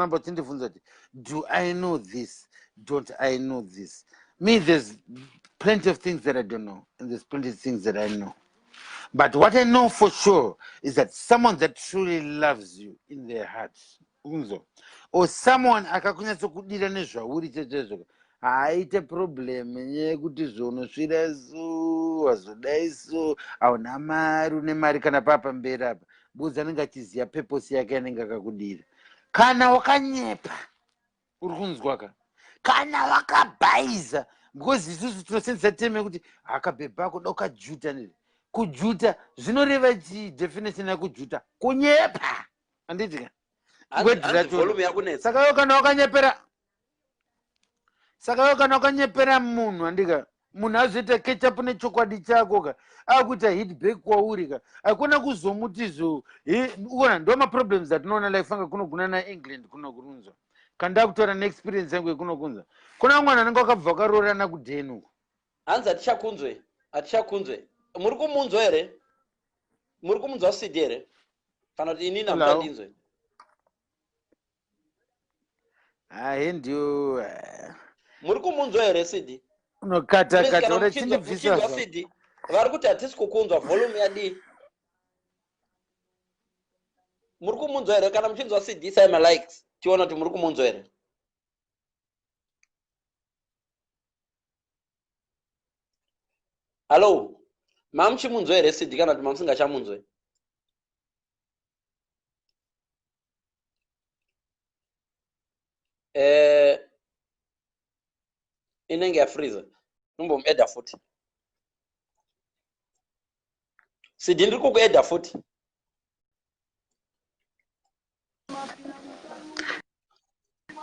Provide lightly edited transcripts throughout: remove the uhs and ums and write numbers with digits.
Ramba uchindibvunza kuti do I know this, don't I know this. Me, there's plenty of things that I don't know and there's plenty of things that I know. But what I know for sure is that someone that truly loves you in their heart, unzo, or someone akakunyatsokudira nezvauri chaizvo, haaite problem yekuti zvonosvira so, wazodai so, hauna mari, une mari kana paa pamberi apa, because anenge achiziva purpose yake anenge akakudira. Kana wakanyepa, uri kunzwa ka? Kana wakabhaiza, because isusu tinosenzesa teme yekuti akabhebha kuda ukajuta. Neri kujuta zvinoreva chii? Definition yekujuta kunyepa, handiti ka? Hanzi hanzi volume yakunetsa. Saka iwe kana wakanyepera, saka iwe kana wakanyepera munhu, handika munhu azoita catch up nechokwadi chako ka, akuita hit back kwauri ka, hakuna kuzomuti zo. Uona, ndo maproblems atinoona life anga kunoguna naEngland kuno kurunzwa. Kana ndakutaura neexperience yangu yekunokunzwa, kuna vamwe vanhu vanenge vakabva vakaroorana kudheni uko. Hanzi hatichakunzwe, hatichakunzwe. Muri kumunzwa here? Muri kumunzwa Sid here, kana kuti inini Hello. hamuchandinzwe? Hahe, ndiyo. Muri kumunzwa here, Sid? Unokata Please, kata kana ura muchinzwa chindibvisa muchinzwa zva. Sid, vari kuti hatisi kukunzwa, volume yadii? Muri kumunzwa here? Kana muchinzwa Sid, isai malikes tione kuti muri kumunzwa here. Hallo, mamuchimunzwa here Sid, kana kuti mamusingachamunzwe? Inenge yafreezer, nombomuedha futi. Sid, ndiri kukuedha futi.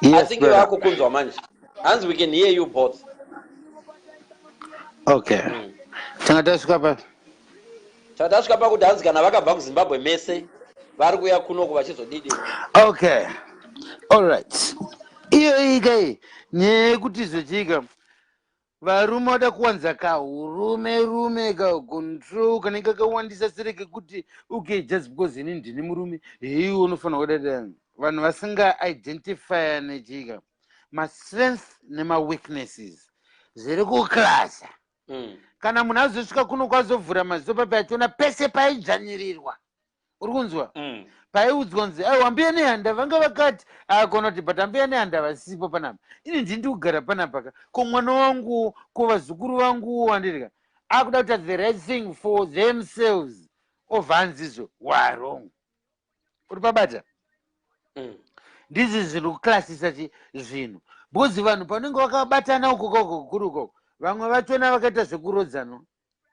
I Yes, think brother. vakukunzwa manje. Hanzi we can hear you both. Okay. Tanga tasvika pa Tatasvika pakuti hanzi kana vakabva kuZimbabwe mese, vari kuuya kunoku vachizodidi? Okay, alright. Iyo ika iyi nyaya yekuti zvochiika varume vada kuwanza kahurume rume kacontrol kanenge kakawandisa sereke kuti okay, just because ini ndini murume, heiwe unofanira kudada. Vanhu vasinga-identifya nechika mastrength nemaweaknesses zviri kuklasa. Kana munhu azosvika kuno kwazovhura maziso papi, achiona pese paidzvanyirirwa, uri kunzwa? Paiudzwa kunzi aiwa, mbuya Nehanda vanga vakati akona kuti, but ambuya Nehanda vasipo panapa, ini ndini kugara panapa ka, ko mwana wangu, ko vazukuru vangu, handirika akuda kuita the right thing for themselves, obva hanzizvo warong. Uri pabata? Ndizvi zviri kuklasisa chi zvinhu, because vanhu panenge vakabatana uko koko kuri ukoko, vamwe vachona vakaita zvekurodzano,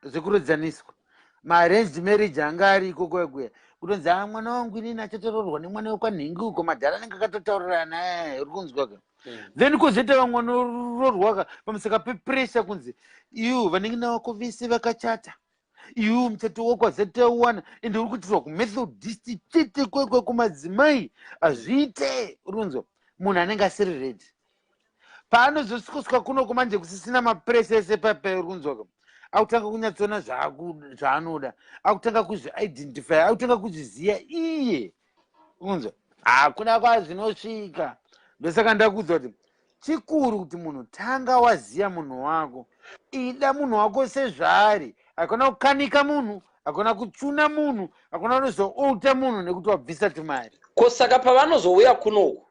zvekurodzaniswa, maarranged marriage anga ari ikoko kuya, kutonzi a mwana wangu inini achatoroorwa nemwana wekwanhingi uko, madhara anenge akatotaurirana. Uri kunzwa ka? Then kwozoita vamwe vanororwa ka pamusaka pepressure, kunzi iu vanenge vako vese vakachata, iwe muchato wako hazati auwana, ende uri kuitirwa kuMethodist chete kwekwe kumadzimai hazviite. Uri kunzwa? Munhu anenge asiri ready paanozosvikosvika kunoko manje kusisina mapressure ese pape, uri kunzwa ka, akutanga kunyatsoona zvaanoda, akutanga kuzviidentify, akutanga kuzviziva iye. Unzwa, hakuna kwazvinosvika. Ndosaka ndakuudza kuti chikuru kuti munhu tanga waziya munhu wako, ida munhu wako sezvaari. Hakuna kukanika munhu, hakuna kuchuna munhu, hakuna kunozoouta munhu nekuti wabvisa tumari. Ko saka pavanozouya kunoku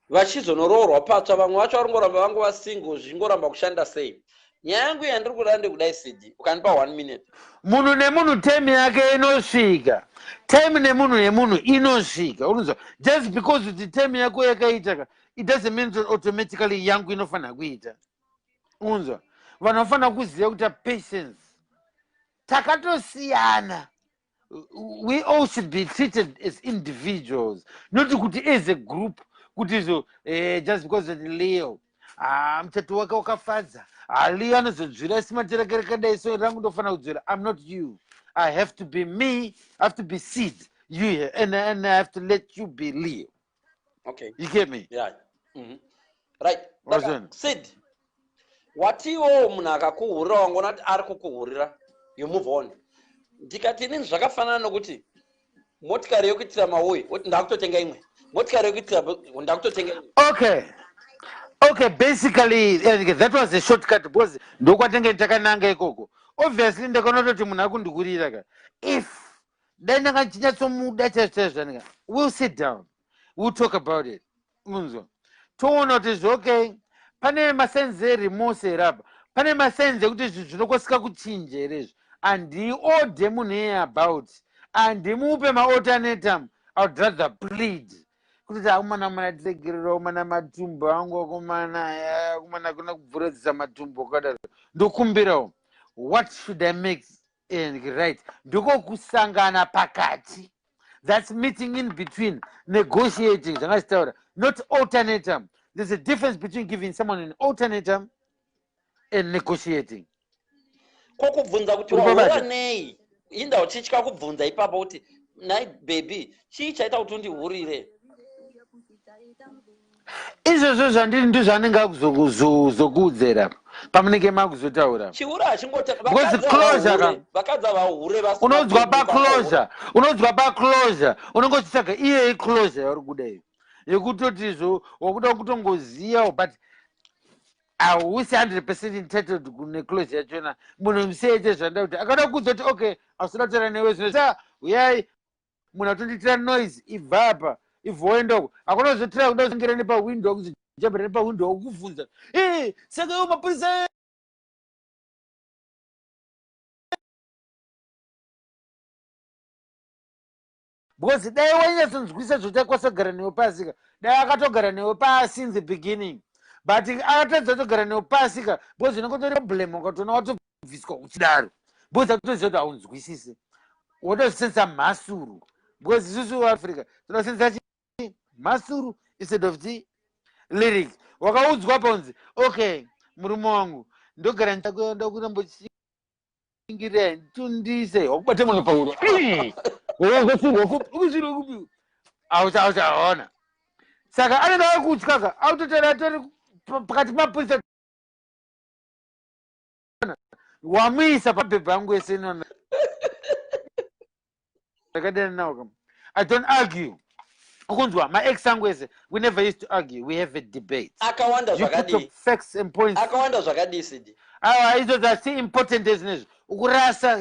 vachizonoroorwa patsva, vamwe vacho vari ngoramba vangova single, zvichingoramba kushanda sei? Nyaya yangu yandiri kuda ndekudai, Sid, ukandipa one minute. Munhu nemunhu time yake inosvika, time nemunhu nemunhu inosvika, unonzwa? Just because kuti time yako yakaita ka, it doesn't mean that automatically yangu inofanira kuita, unzwa? Vanhu vafanira kuziva kuita patience, takatosiyana. We all should be treated as individuals, not kuti as a group, kuti zo just because that Leo, ah, muchato wake wakafadza, ah, Leo anozodzvira simaterekere kadai, so rangu ndofanira kudzvira. I'm not you. I have to be me, I have to be Seed, you here, and I have to let you be Leo. You get me? Yeah. Right. Saka, Wazona. Sid, watiwo munhu akakuhurira, wangoona kuti ari kukuhurira, you move on. Ndikati inini zvakafanana nokuti motikari yokuitira mauyi, woti ndakutotenga imwe. Motikari yekuitira ndakutotenga. Okay, basically that was a shortcut because ndokwatenge takananga ikoko. Obviously ndakaona kuti munhu akundikurira ka. If dai ndanga ndichinyatsomuda chaizvo chaizvo anika, we'll sit down, we'll talk about it. Unzwa, toona kuti zvo, okay, pane masenzi eremorse here apa, pane masenzi ekuti zvinhu zvinokosika kuchinja here izvi. Handiode munhu iyeye about, handimupe maalternatum. I would rather plead kuti akomana, mana, tiregerera omana, matumbo angu akomana, akomana, kuna kubvuradzisa matumbo akadaro, ndokumbirawo, what should I make right? Ndiko kusangana pakati, that's meeting in between, negotiating zvanga zitaura, not alternatum. There's a difference between giving someone an alternatum and negotiating. Ko kubvunza kuti Uri pabata? Wahura nei? Inda uchitya kubvunza ipapo kuti, "Nai baby, chii chaita kuti undihurire?" Izvozvo zvandiri ndizvaanenge akuzokuudzera pamunenge makuzotaura. Chihure hachingota. Because closure ka- Vakadzi havahure vasina Unonzwa kuhura. Paclosure, unonzwa, paclosure unenge uchitsvaga iyeyi closure yauri kuda iyo yekutotizvo wakuda kutongoziyawo, but hausi 100% entitled kune closure yachona. Munhu museete zvanda kuti akada kuudza kuti, "Okay, asina kutaura newe zvino, sa uyai munhu atondiitira noise, ibva apa, ibva woendako." Hakuna kuzotira kuda kuzongera nepawindow, kuzojambira nepawindow okubvunza, "E, saka iwo mapurisa?" Because dai wainyatsonzwisa zvotakwanisa kugara newe pasi ka, dai akatogara newe pasi in the beginning, but akatadza kutogara newe pasi ka, because unenge utori problem, ukatoona watobviswa uchidaro, because atoziva kuti haunzwisisi, wotozvisenza mhasuru, because isusu Africa tinosenza chi mhasuru instead of chi lyric. Wakaudzwa paunzi, "Okay, murume wangu, ndogara ndakurambochingirira, tundise," wakubata munhu pauro, ukusvira kupi, auchaona. Saka anenge akutya ka, autotora atori pakati pemapurisa, wamuisa pabhebha angu ese inona ndakadana nawo kam. I don't argue, ukunzwa? Maex angu ese, we never used to argue, we have a debate. Akawanda You put zvakadii? Up facts and points. Akawanda zvakadii, Sidi? Aiwa, izvozvo asi important ezvinezvi ukurasa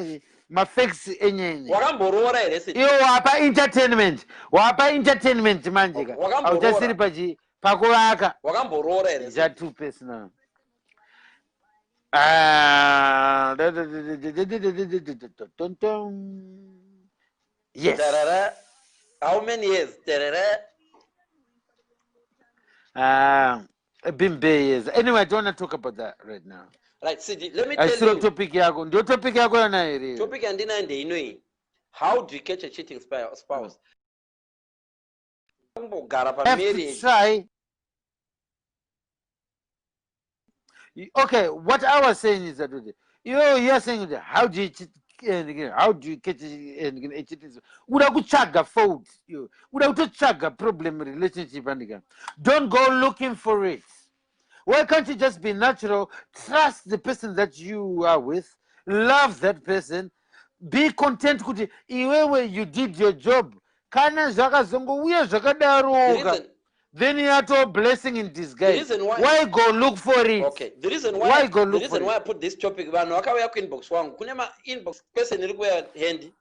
mafacts enyenye. Wakamboroora here, Sidi? Iwo wapa entertainment, wapa entertainment manje ka. Wakamboroora? Hauchasiri pachi pakuvaka. Wakamboroora here, Sidi? Too personal. Ah, yes. Tarara. How many years? Tarara. Been bare years. Anyway, I don't want to talk about that right now. Right, Sidi, let me tell Aisiro you. Topic yako, ndio topic yako yona here? Topic yandinayo ndeinoyi: how do you catch a cheating spouse? Kumbogara Have to pamarriage. try. Okay, what I was saying is that you are saying that how do you cheat, how do you catch a cheating? Uda kutsvaga fault, uda kutotsvaga problem relationship andika. Don't go looking for it. Why can't you just be natural? Trust the person that you are with, love that person, be content kuti iwewe you did your job. Kana zvakazongouya The zvakadaroka, reason, then yato blessing in the disguise. reason why Why go look for it? Okay, the reason why, Why go the look for reason it? why I put this topic, vanhu vakauya kuinbox wangu, kune mainbox question iri kuuya handy: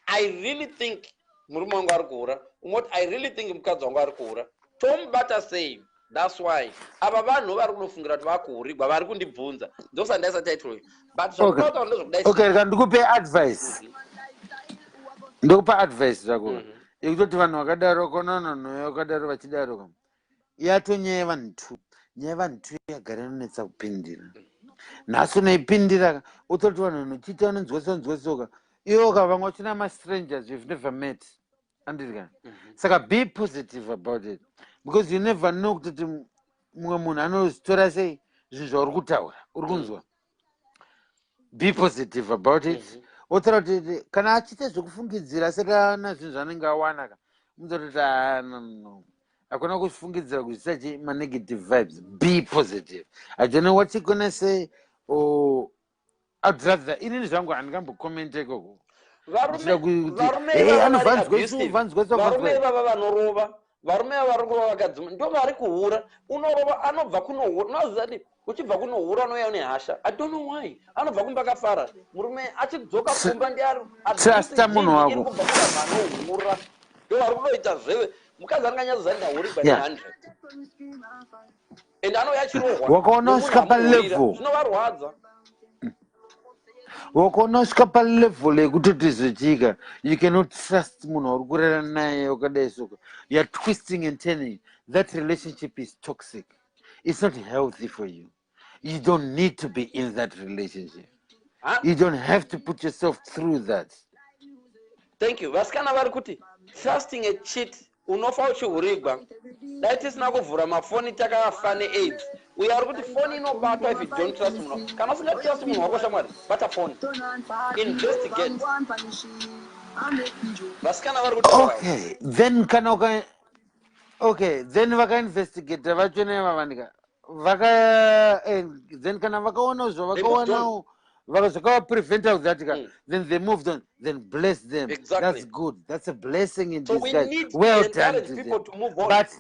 "I really think murume wangu ari kuhura." Umoti, "I really think mukadzi wangu ari kuhura, tomubata sei?" That's why ava vanhu vari kunofungira kuti vakuhurigwa vari kundibvunza, ndosa ndaisa title iyi, but zvakuda kutaura ndezvekudai. Okay, reka ndikupe advice, ndokupa advice zvako yekutoti vanhu vakadaroko, nonono, vakadaro vachidaroko, yatonyaya yevanhu two. Nyaya yevanhu two yagara inonetsa kupindira. Nhasi unoipindira, utoti vanhu vanochiita vanonzwesa nzwesoka, iwo vamwe vachina mastrangers you've never met, anditi? Saka be positive about it, because you never know kutoti mumwe munhu anozitora sei zvinhu zvauri kutaura. Uri kunzwa? Be positive about it. Wotaura kuti kana achiita zvekufungidzira asati aona zvinhu zvaanenge awana ka, muzototi, "Ah, no, no, no, hakuna kufungidzira kuzvisa chi manegative vibes." Be positive. I don't know what you gonna say, or I'd rather inini zvangu handingambokomenta ikoko. Varume Ndichida kuti varume "Hey, ivava vari anobvanzwa isu, abusive. vanzwa isu, Varume vanzwa." ivava vanorova. Varume ava vari kurova vakadzi ndo vari kuhura. Unorova anobva kunohura, unoziva kuti uchibva kunohura unouya une hasha. I don't know why. Anobva kumba akafara, murume achidzoka kumba ndiari Trusta munhu iri wako. Kubva kuvanhu vanohura ndo vari kutoita zveve. Mukadzi anganyatsoziva ndahurigwa Yeah. ne100 and anouya achirohwa Wakaona nemunhu usvika amuhurira. palevel. Zvinovarwadza. Wakaona usvika palevel yekutoti zvochika, you cannot trust munhu wauri kurara naye wakadai soka, you are twisting and turning, that relationship is toxic. It's not healthy for you. You don't need to be in that relationship. Ha? You don't have to put yourself through that. Thank you. Vasikana vari kuti trusting a cheat, unofa uchihurigwa. Dai tisina kuvhura mafoni, takafa neAIDS. Uyo ari kuti foni inobatwa if you don't trust munhu. Kana usingatrust munhu wako, shamwari, bata foni, investigate. Vasikana vari kutaura. Okay, then kana uka, okay, then vakainvestigata vacho nevavanika vaka then kana vakaona They moved on. zvavakaonawo zvakavapreventa that ka, then they moved on, then bless them. That's good. That's a blessing in So we disguise. need to Well done encourage to people them. To move on, But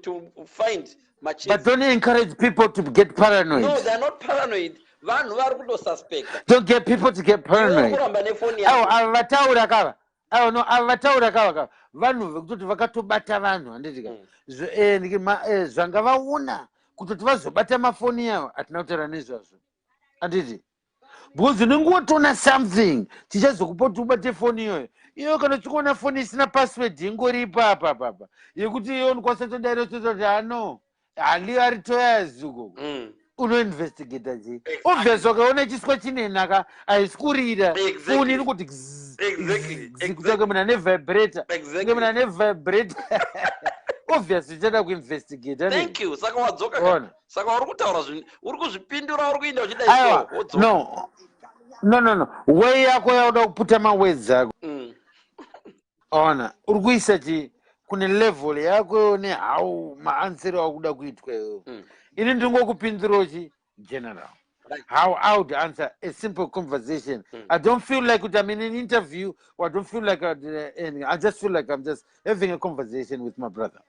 to find but macheats. Don't encourage people to get paranoid. No, they are not paranoid. Vanhu vari kutosuspecta. Don't get people to get Iwe uri paranoid. kuramba nefoni Avo yako. ava vataura kava, avo no, ava vataura kava kava vanhu vekutoti vakatobata vanhu, handiti ka? Zvanga vaona kutoti vazobata mafoni yavo, hatina kutaura nezvazvo, handiti? Because unenge watoona something chichazokupa kuti ubate foni iyoyo. Iyo kana uchikuona foni isina password ingori ipapa apapa yekuti iyo unokwanisa todaira tototi ano hali ari toyazuko, unoinvestigata chii? Obvious, ukaona chiswa chinenaka haisi kurira foni iri kuti kutsvake munhu ane vibrator, kunge munhu ane vibrator. Obvious uchada kuinvestigata. Thank you. Saka wadzoka ka? Ona. Saka uri kutaura zvinhu, uri kuzvipindura, uri kuinda uchidai. Aiwa. So wodzoka. No, way yako yauda kuputa mawords ako, ona uri kuisa chi kune level yako nehau maanswero akuda kuitwa iwewe. Ini ndingokupindurawo chi general how I would answer a simple conversation. I don't feel like I'm in an interview or I don't feel like I just feel like I'm just having a conversation with my brother.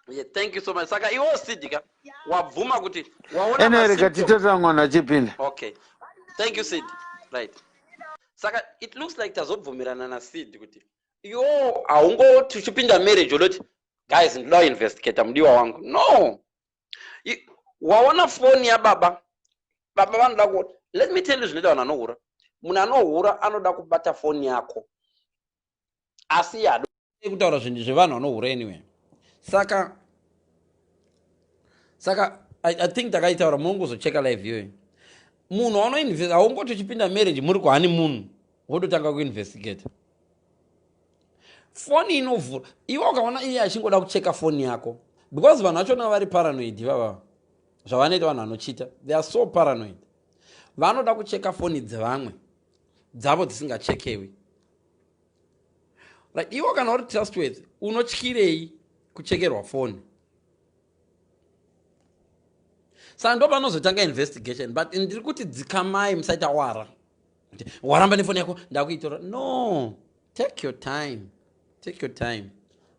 Yeah, thank you so much. Saka iwo Sid ka, wabvuma kuti waona Anyway, rega ma-symptoms. titota mwana achipinda. Okay, thank you, Sid. Right, saka it looks like tazobvumirana naSid kuti iwo haungoti uchipinda marriage udoti, "Guys, ndoda kuinvestigata mudiwa wangu." No. Waona foni yababa, baba vanoda kuona. Let me tell you zvinoita vanhu vanohura. Munhu anohura anoda kubata foni yako, asi hadi kutaura zvinhu zvevanhu vanohura. Anyway, saka I think takaitaura, munongozocheka live iyoyo. Munhu waunoinvest, haungoti uchipinda marriage muri kuhoneymoon wototanga kuinvestigata. Foni inovhura, iwe ukaona iye achingoda kucheka foni yako, because vanhu vachona vari paranoid ivava. Zvavanoita vanhu vanochita, they are so paranoid. Vanoda kucheka foni dzevamwe, dzavo dzisingachekewi. Right, iwe kana uri trustworthy, unotyirei kuchekerwa foni? Saka ndo panozotanga investigation. But ndiri kuti dzikamai, musaita wara waramba nefoni yako, ndakuitora. No, take your time, take your time.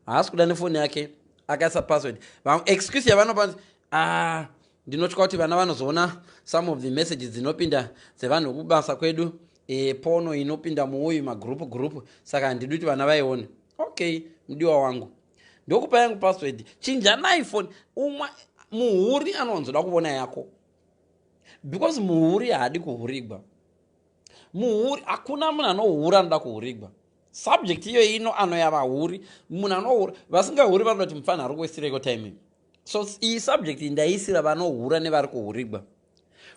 Haasi kuda nefoni yake, akaisa password. Excuse yavanopa, "Ah, ndinotya kuti vana vanozoona some of the messages dzinopinda dzevanhu vekubasa kwedu, pono inopinda muuyu magroup group, saka handidi kuti vana vaione." Okay, mudiwa wangu, ndokupa yangu password, chinjanai foni. Umwe muhuri anowanzoda kuvona yako because muhuri haadi kuhurigwa. Muhuri, hakuna munhu anohura anoda kuhurigwa. Subject iyo ino anoya vahuri. Munhu anohura, vasingahuri vanoda kuti mufanhu ari kuwestireko time. So iyi subject ndaisira vanohura nevari kuhurigwa.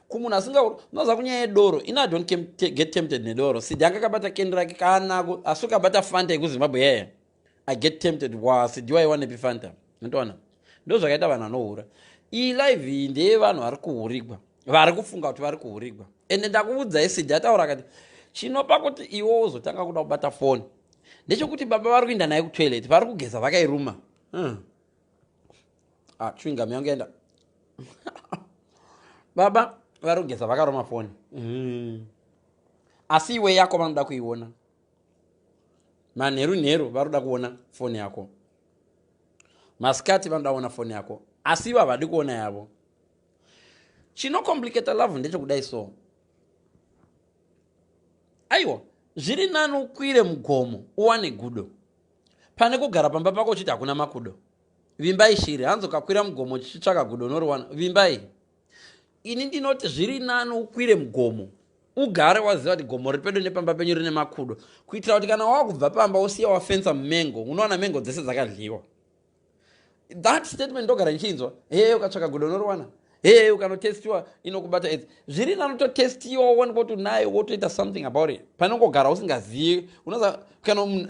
Kumunhu asingahuri, unoziva kunyaya yedoro ina, I don't get tempted nedoro. Sidi anga akabata kendi rake kanako, asi ukabata Fanta yekuZimbabwe yaya, I get tempted. Wa Sidi waiwanepi Fanta? Ndoona ndo zvakaita vanhu vanohura. Iyi live iyi ndeyevanhu vari kuhurigwa, vari kufunga kuti vari kuhurigwa. Ende ndakuudzai, Sidi ataura akati chinopa kuti iwe uzotanga kuda kubata foni ndechekuti baba vari kuinda naye kutoilet, vari kugeza vakairuma. Ah, chewing gum yangu yaenda. Baba vari kugeza vakaruma foni. Asi iwe yako vanoda kuiona manheru nheru, vari kuda kuona foni yako. Masikati vanoda kuona foni yako, asi ivo havadi kuona yavo. Chinocomplicata love ndechekudai so. Aiwa, zviri nani ukwire mugomo uwane gudo pane kugara pamba pako uchiti hakuna makudo. Vimbai shiri, hanzi ukakwira mugomo uchitsvaka gudo unoriwana. Vimbai, ini ndinoti zviri nani ukwire mugomo, ugare waziva kuti gomo riri pedo nepamba penyu rine makudo, kuitira kuti kana wakubva pamba usiya wafensa mumengo, unowana mengo dzese dzakadyiwa. That statement ndogara ndichinzwa, "He, ukatsvaka gudo unoriwana. He, ukanotestiwa inokubata AIDS." Zviri nani utotestiwa, uonekwa kuti unayo, wotoita something about it, panongogara usingazivi. Unoza kana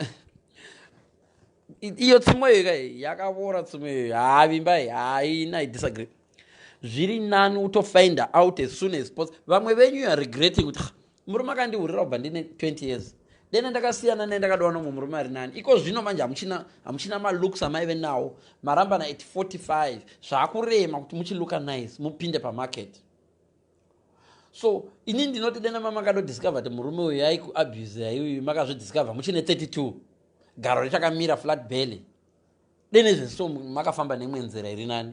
iyo tsumo iyo ka yakavora, tsumo iyo havimbai haina. I disagree. Zviri nani utofind out as soon as possible. Vamwe venyu, you are regretting kuti, "Ah, murume akandihurira kubva ndine 20 years, dene ndakasiyana naye, ndakadawana mumwe murume ari nani." Iko zvino manje hamuchina malooks amaive nawo. Marambana at 45, zvaakurema kuti muchilooka nice mupinde pamarket. So ini ndinoti dena mamakadodiscover kuti murume uyu aikuabuse yaiuyu, makazvidiscover muchine 32, garo richakamira, flat belly, dene zveso makafamba neimwe nzira iri nani.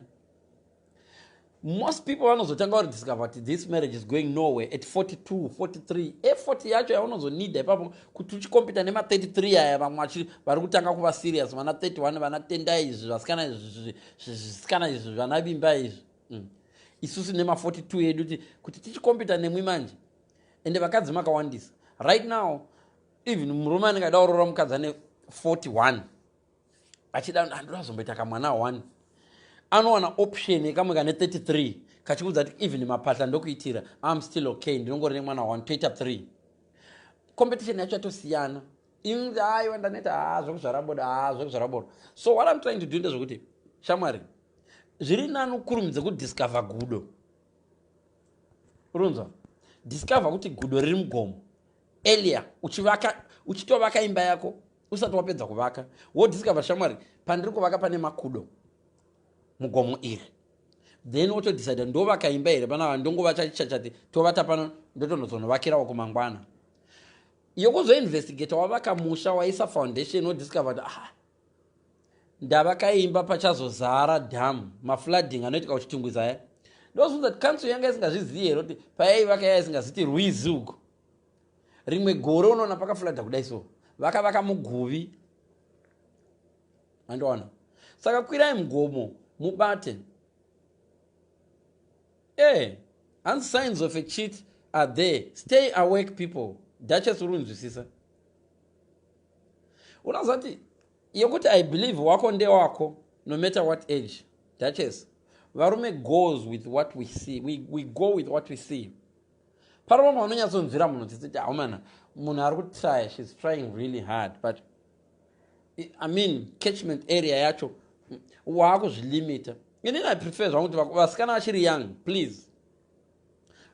Most people vanozotanga vari kuti this marriage is going nowhere at 42, 43. Effort yacho yaunozonida ipapo kuti uchicompeta nema33 aya, vamwe vari kutanga kuva serious vana 31, vana Tendai izvi, vasikana izvi, zvisikana izvi, vana Vimba izvi. Isusu nema42 edu kuti tichicompeta nemwi manje. Ende vakadzi makawandisa right now. Even murume anenge ada kuroora mukadzi ane 41, achida andodazomboita kamwana 1, anowana option yekamwe kane 33 kachikuudza kuti even mapatla ndokuitira, am still okay, ndinongori nemwana 1, toita 3. Competition yacho yatosiyana. Inzi aiwa, ndaneta, ha, zvekuzvara bodo, ha, zvekuzvara bodo. So what I'm trying to do ndezvekuti, shamwari, zviri nani ukurumidze kudiscover gudo. Urunzwa, discover kuti gudo riri mugomo earlier, uchivaka, uchitovaka imba yako. Usati wapedza kuvaka, wodiscover, shamwari, pandiri kuvaka pane makudo mugomo iri. Then wotodecida, ndovaka imba here panava, ndongova chachichachati tovata pano, ndotonozonovakirawo kumangwana. Yokuzoinvestigata wavaka musha, waisa foundation, wodiscover kuti, ah, ndavaka imba pachazozara dhamu, maflooding anoitika kuChitungwiza aya. Ndozvunza kuti council yanga isingazvizivi here kuti payaivaka yaya isingaziti rwizi uko rimwe gore unoona pakaflooda kudai? So vakavaka muguvi, andowana. Saka kwirai mugomo mubate. And signs of a cheat are there. Stay awake, people. Duchess, uri kunzwisisa? Unoziva kuti yekuti I believe wako ndewako no matter what age. Duchess, varume goes with what we see. We go with what we see. Pari vamwe vanonyatsonzwira munhu tsitsi, haumana munhu ari kutry, she's trying really hard, but I mean, catchment area yacho waakuzvilimita. Inini I prefer zvangu kuti vasikana vachiri young, please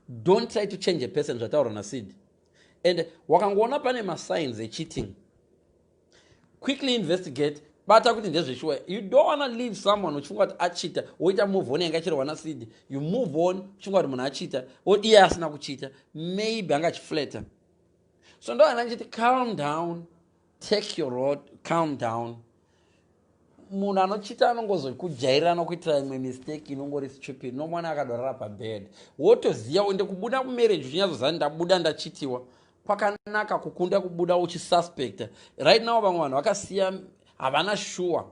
don't try to change a person. Zvataurwa naSid, and wakangoona pane masigns echeating, quickly investigate, bata kuti ndezveshuwa. You don't wanna leave someone uchifunga kuti achita, woita move on. Yanga ichirwa naSid, you move on uchifunga kuti munhu achita, iye asina kuchita, maybe anga achiflirta. So ndoana ndichiti calm down, take your road, calm down. Munhu anochita anongozokujairira nokuitira imwe mistake inongori stupid. Nomwana akadorara pabed, wotoziva. Ende kubuda kumarriage uchinyatsoziva ndabuda ndachitiwa kwakanaka kukunda kubuda uchisuspecta. Right now vamwe vanhu vakasiya havana sure.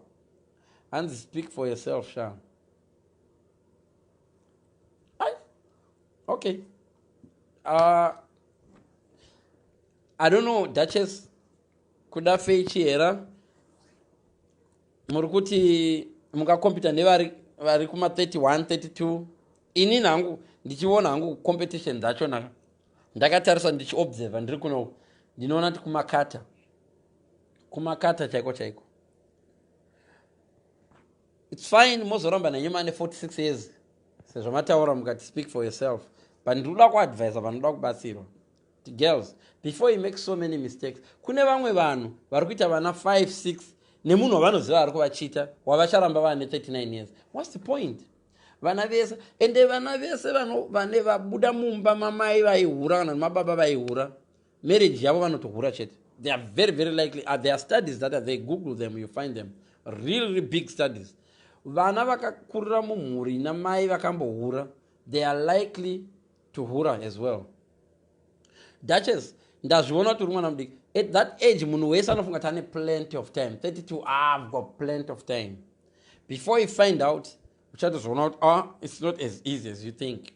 Hanzi speak for yourself, sha. Ai, okay, I don't know, Duchess, kuda feichi here? Muri kuti mungacompeta nevari vari kuma31, 32. Ini hangu ndichiona hangu competition dzachona, ndakatarisa, ndichiobserva ndiri kuno, ndinoona kuti kumakata, kumakata chaiko chaiko, it's fine. Mozoramba nenyu mane 46 years sezvo mataura mukati speak for yourself, but ndiri kuda kuadvisa vanoda kubatsirwa. Girls, before you make so many mistakes, kune vamwe vanhu vari kuita vana 5, 6 nemunhu wavanoziva ari kuvachita, wavacharamba vane 39 years. What's the point? Vana vese, ende vana vese vane vabuda mumba mamai vaihura kana mababa vaihura, marriage yavo vanotohura chete. They are very, very likely. There are studies that are there. Google them, you find them, really, really big studies. Vana vakakurira mumhuri ina mai vakambohura, they are likely to hura as well. Duchess, ndazviona kuti uri mwana mudiki. At that age munhu wese anofunga kuti ane plenty of time. 32, I've got plenty of time. Before you find out, uchatozoona kuti ah, it's not as easy as you think.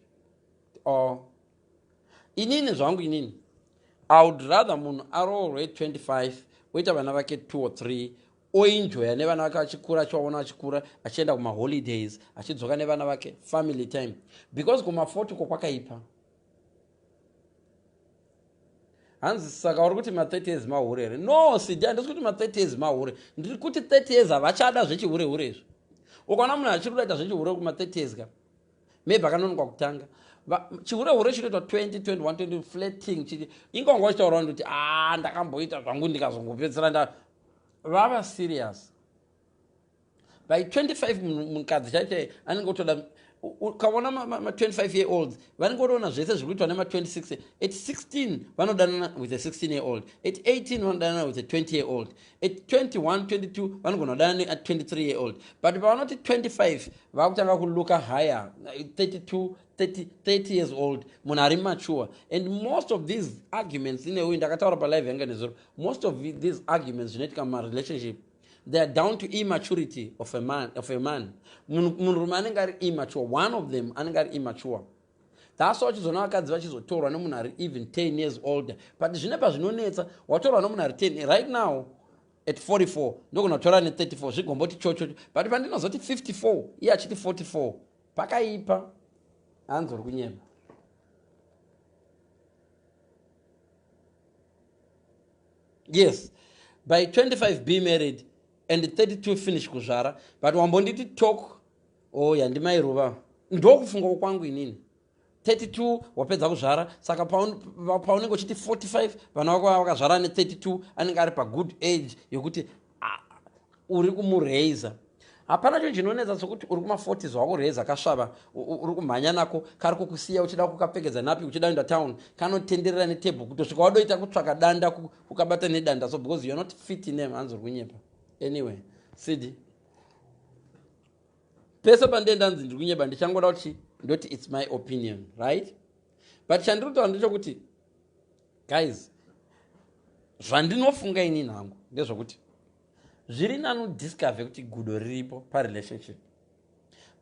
Oh. Inini zvangu inini, I would rather munhu aroorwe 25, oita vana vake 2 or 3, oenjoya nevana vake vachikura, achivaona vachikura, achienda kumaholidays, achidzoka nevana vake, family time, because kuma40 ko kwakaipa. Hanzi saka uri kuti ma30 years mahure here? No, Sidi, handisi kuti ma30 years mahure. Ndiri kuti 30 years havachada zvechihure hure izvo. Ukaona munhu achiri kudaita zvechihure kuma30 years ka, maybe akanonoka kutanga. Chihure hure chinoitwa 20, 21, 20, flirting chiti inganga uchitaura kuti a ndakamboita zvangu, ndikazongopedzisira nda vava serious. By 25 mukadzi chaichai anenge otoda. Ukaona ma25 year olds vanenge votoona zvese zviri kuitwa nema26. At 16 vanodanana with a 16 year old, at 18 vanodanana with a 20 year old, at 21, 22 vanogona kudanana ne23 year old, but pavanoti 25 vakutanga kulooka higher. 32, 30, 30 years old munhu ari mature. And most of these arguments ineuyu ndakataura palive yanga nezuro, most of these arguments zvinoitika mumarelationship, they are down to immaturity of a man, of a man. Munhurume anenge ari immature, one of them anenge ari immature. That's why uchizoona vakadzi vachizotorwa nemunhu ari even 10 years older. But zvine pazvinonetsa, watorwa nemunhu ari 10 right now, at 44 ndogona kutora ne34, zvigomboti chochocho, but pandinozoti 54 iye achiti 44, pakaipa. Hanzi uri kunyema. Yes, by 25 be married and 32 finish kuzvara. But wambonditi talk. Oh, yandimairuva, ndokufunga kwangu inini, 32 wapedza kuzvara, saka paunenge uchiti 45 vana vako vakazvara ne32, anenge ari pagood age yokuti uri kumuraiza. Hapana chinhu chinonetsa sokuti uri kuma40s wakuraiza kasvava, uri kumhanya nako, kari kukusiya uchida kukapfekedza nappy, uchida kuenda town, kanotenderera netable kutosvika wadoita kutsvaka danda kukabata nedanda, so because you are not fit in them. Hanzi uri kunyepa. Anyway, Cd, pese pandenda nzi ndiri kunyeba, ndichangoda kuti ndoti it's my opinion, right? But chandiri kutaura ndechekuti, guys, zvandinofunga inini hangu ndezvokuti zviri nani udiscover kuti gudo riripo parelationship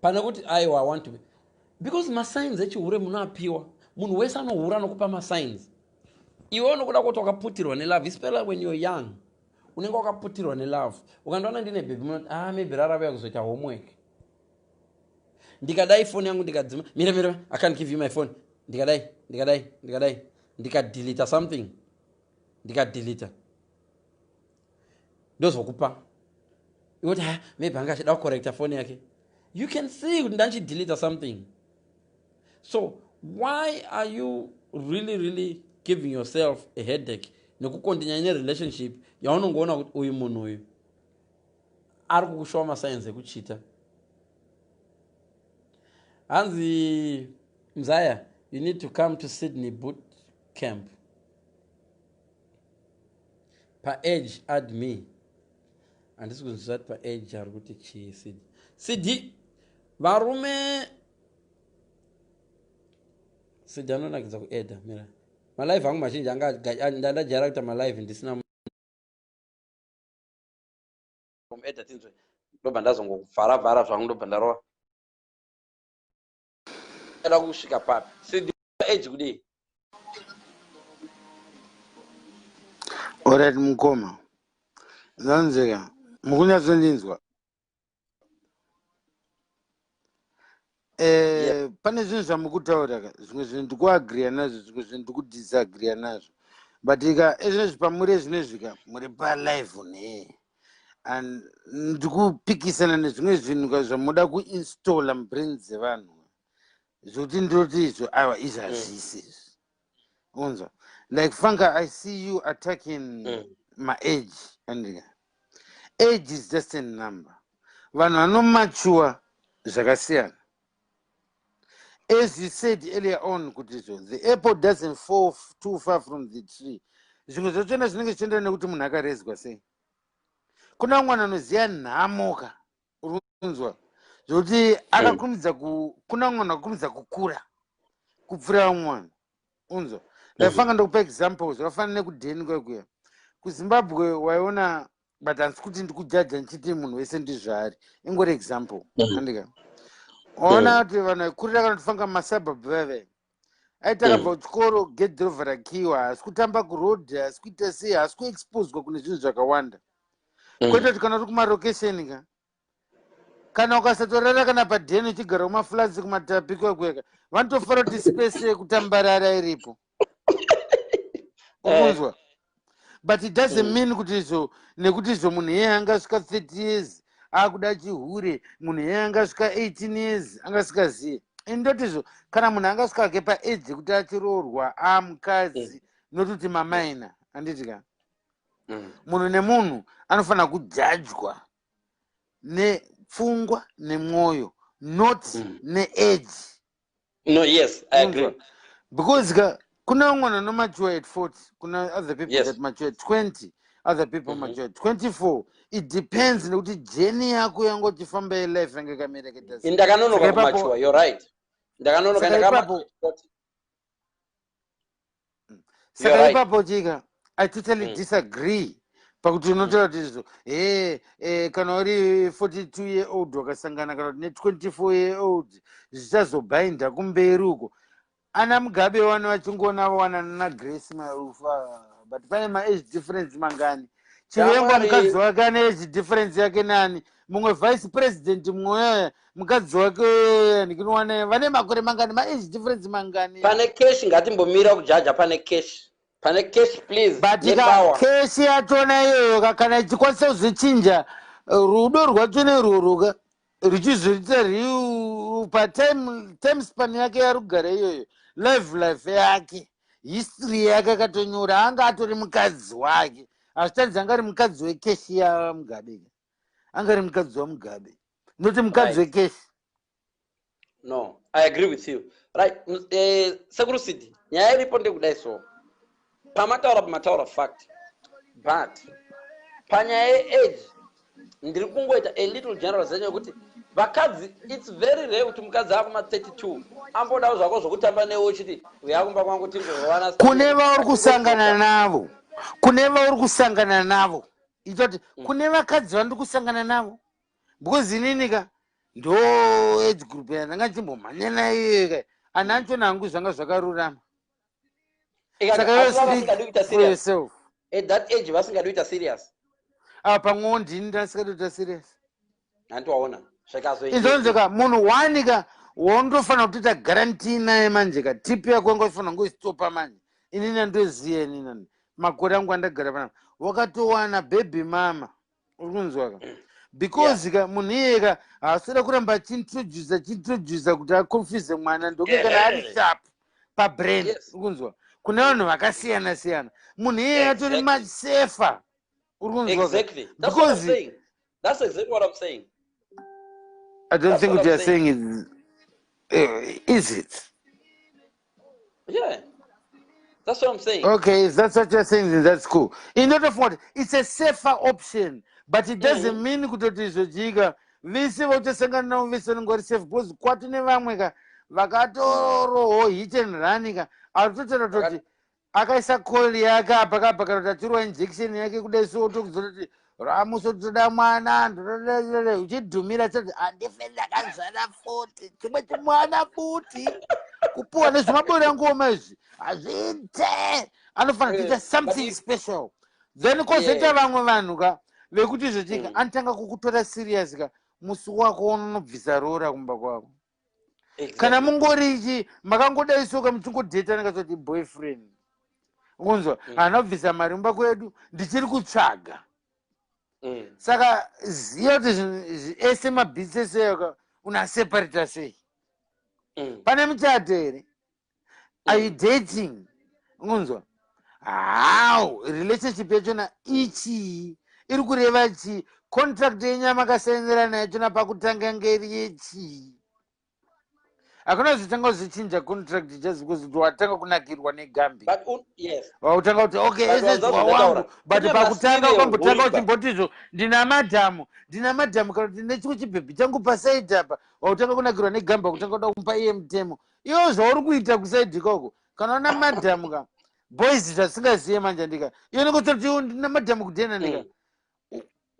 pane kuti aiwa, I want to be, because masigns echihure munoapiwa. Munhu wese anohura anokupa masigns. Iwe unokuda kuti wakaputirwa nelove, especially when you're young, unenge wakaputirwa nelove. Ukandiona ndine bhebhi, munoti, "Ah, maybe raravuya kuzoita homework." Ndikadai foni yangu ndikadzima, mira, mira, I can't give you my phone. Ndikadai, ndikadai, ndikadai, ndikadelita something, ndikadelita, ndozokupa. Iwoti, "Ha, maybe anga achida kucorrecta foni yake." You can see kuti ndanchidelita something. So why are you really, really giving yourself a headache nekucontinue nerelationship yaunongoona kuti uyu munhu uyu ari kukushowa masigns ekucheata? Hanzi mzaya, you need to come to Sydney boot camp. Paage, add me. Handisi kunzwisisa kuti paage ari kuti chii. Cd, Cd, varume, Cd anonakidza kuedha. Mira, malive angu mazhinji anga ndandajaira kuita malive ndisina edha. Tinzwe, ndobva ndazongokuvhara vhara zvangu, ndobva ndarova da kusvika papi. Cd, age kudii? Alright, mukoma, zanzeka mukunyatsondinzwa? Pane zvinhu zvamukutaura ka, zvimwe zvinhu ndikuagriya nazvo, zvimwe zvinhu ndikudisagriya nazvo, but ka ezvinezvi pamuri ezvinezvi ka muri palive ne and ndikupikisana nezvimwe zvinhu ka zvamuda kuinstalla mubrain dzevanhu, zvokuti ndinoti izvo, aiwa, izvi hazvisi izvi. Unzwa, like fanka, I see you attacking maage, and age is just a number. Vanhu vanomature zvakasiyana. As you said earlier on kuti izvo the apple doesn't fall too far from the tree. Zvimwe zvachona zvinenge zvichienderana nekuti munhu akarezwa sei. Kuna mwana anoziva nhamoka, uri kunzwa? Zvokuti akakurumidza kuna mwana akakurumidza kukura kupfuura vamwe vanhu, unzwa? Ndaifanga ndokupa example zvakafanana nekudheni kwekuya kuZimbabwe waiona, but handisi kuti ndikujaja ndichiti munhu wese ndizvaari, ingori example. Andika waona kuti vanhu vaikurira kana kutifanga mumasuburbs veve aiti akabva kuchikoro, gedhi robva rakiwa, haasi kutamba kurodhi, haasi kuita sei, haasi kuexposwa kune zvinhu zvakawanda. Kwete kuti kana uri kumarokesheni ka, kana ukasatorara kana padheni uchigara kumaflats kuMatapi kwekweka, vanotofara kuti space yekutambarara iripo. Ukunzwa? But it doesn't mean kuti izvo nekuti izvo munhu iyeye angasvika 30 years akuda chihure, munhu iyeye angasvika 18 years angasikaziye. Indoti izvo kana munhu angasvika ke paage yekuti achiroorwa amukadzi, not kuti mamaina, handiti ka? Munhu nemunhu anofanira kujajwa nepfungwa nemwoyo, not neage. No, yes, I agree. Unzwa? Because ka kuna vamwe vanhu vanomature at 40, kuna other people that mature at 20, other people mature at 24. It depends nekuti journey yako yanga uchifamba yelife yanga yakamira yakaita sei. Ndakanonoka Saka ipapo kumature, you're right, ndakanonoka. Saka ipapo You're saka right. ipapo chika I totally disagree pakuti unotaura kuti izvo he kana uri 42-year old wakasangana kana kuti ne24-year old, zvichazobhainda kumberi uko. Ana Mugabe vano vachingoona vawanana naGrace Marufa, but pane maage difference mangani? Chivengwa Shamwari. mukadzi wake ane age difference yake nani? Mumwe vice president mumwe mukadzi wake ndikinowana vane makore mangani, maage difference mangani? Pane cash, ngatimbomira kujaja pane cash, pane cash, please. But ka Nepower. Cash yachona iyoyo ka, kana ichikwanisa kuzvichinja rudo rwacho nerworwo ka, ruchizoita real patime time span yake yarugara iyoyo, live life yake, history yake akatonyora, anga atori mukadzi wake. Hazvitanzi anga ari mukadzi wecash yaMugabe, anga ari mukadzi waMugabe, noti mukadzi wecash. No, I agree with you, right? Sekuru City, nyaya iripo ndekudai. So pamataura, pamataura fact, but panyaya yeage ndiri kungoita a little generalization yekuti vakadzi, it's very rare kuti mukadzi akuma32 ambodawo zvako zvokutamba newe uchiti uya kumba kwangu tingowana. Kune vauri kusangana navo, kune vauri kusangana navo, itoti kune vakadzi vandiri kusangana navo, because inini ka ndo age group yandanga ndichimbomhanya nayo ka, ana anchona hangu zvanga zvakarurama. Saka iwe Vasingadi kuita speak for serious yourself. At that age vasingadi kuita serious. Apa pamwewo ndini ndasingadi kuita serious. Handiwaona zvikazoita. Izvonzo ka, munhu one ka waundofanira kutoita guarantee naye manje ka, tip yako yanga uchifanira kungoistopa manje. Inini andoziya, inini makore angu andagara panapa, wakatowana baby mama, uri kunzwa ka? Because ka munhu iyeye ka haasida kuramba achiintroduce achiintroduce kuti aconfuse mwana ndoke kana ari sharp pabrain. Uri kunzwa? Kune vanhu vakasiyana siyana, munhu iyeye atori much safer, uri kunzwa ka? Exactly, that's what I'm Because saying. That's exactly what I'm saying. I don't That's think what what I'm you're saying. saying is it? Yeah, that's what I'm saying. Okay, if that's what you're saying, then that's cool. In order for what, it's a safer option, but it doesn't mean kutoti izvojika vese vautosangana navo vese vanenge vari safe, because kwati nevamwe ka vakatoroho hit and run ka, aritotaura kutoti akaisa coil yake apa kapa, kana kuti achirwa injection yake kudai so, otokuzototi ramuso toda mwana ndotoda uchidhumira choti handife ndakazvara futi chimwe chimwana futi kupuwa nezvimabori ngoma izvi hazviite, anofanira kuita something special. Then kwozoita vamwe vanhu ka vekuti izvochika anotanga kukutora serious ka musi wako unonobvisa roora kumba kwako, kana mungori chi makangodaisoka muchingodhetana katoti boyfriend, unzwa? Haana kubvisa mari mumba kwedu, ndichiri kutsvaga. Saka ziva kuti zvinhu ese mabhitsi ese aka unaseparata sei? Pane muchato here? Are you dating? Unzwa? How relationship yachona ichii, iri kureva chii? Contract yenyu yamakasainirana yachona pakutanga ngeri yechii? Hakuna kuzotanga kuzochinja contract just because kuti watanga kunakirwa negambi. But yes. Wakutanga kuti okay, But ese wanza zuva zvandataura. wangu, but Kune pakutanga masiri ukambotanga ehuipa. uchimbotizvo ndina madhamu, ndina madhamu kana kuti ndine chimwe chibhebhi changu pasaidi apa. Wakutanga kunakirwa negamba, wakutanga kuda kumupa iye mutemo. Iwo zvauri kuita kusaidi ikoko, kana una madhamu ka, boys zvasingaziye manje ndika. Iwe unongototi iwe ndina madhamu kudhena ndika.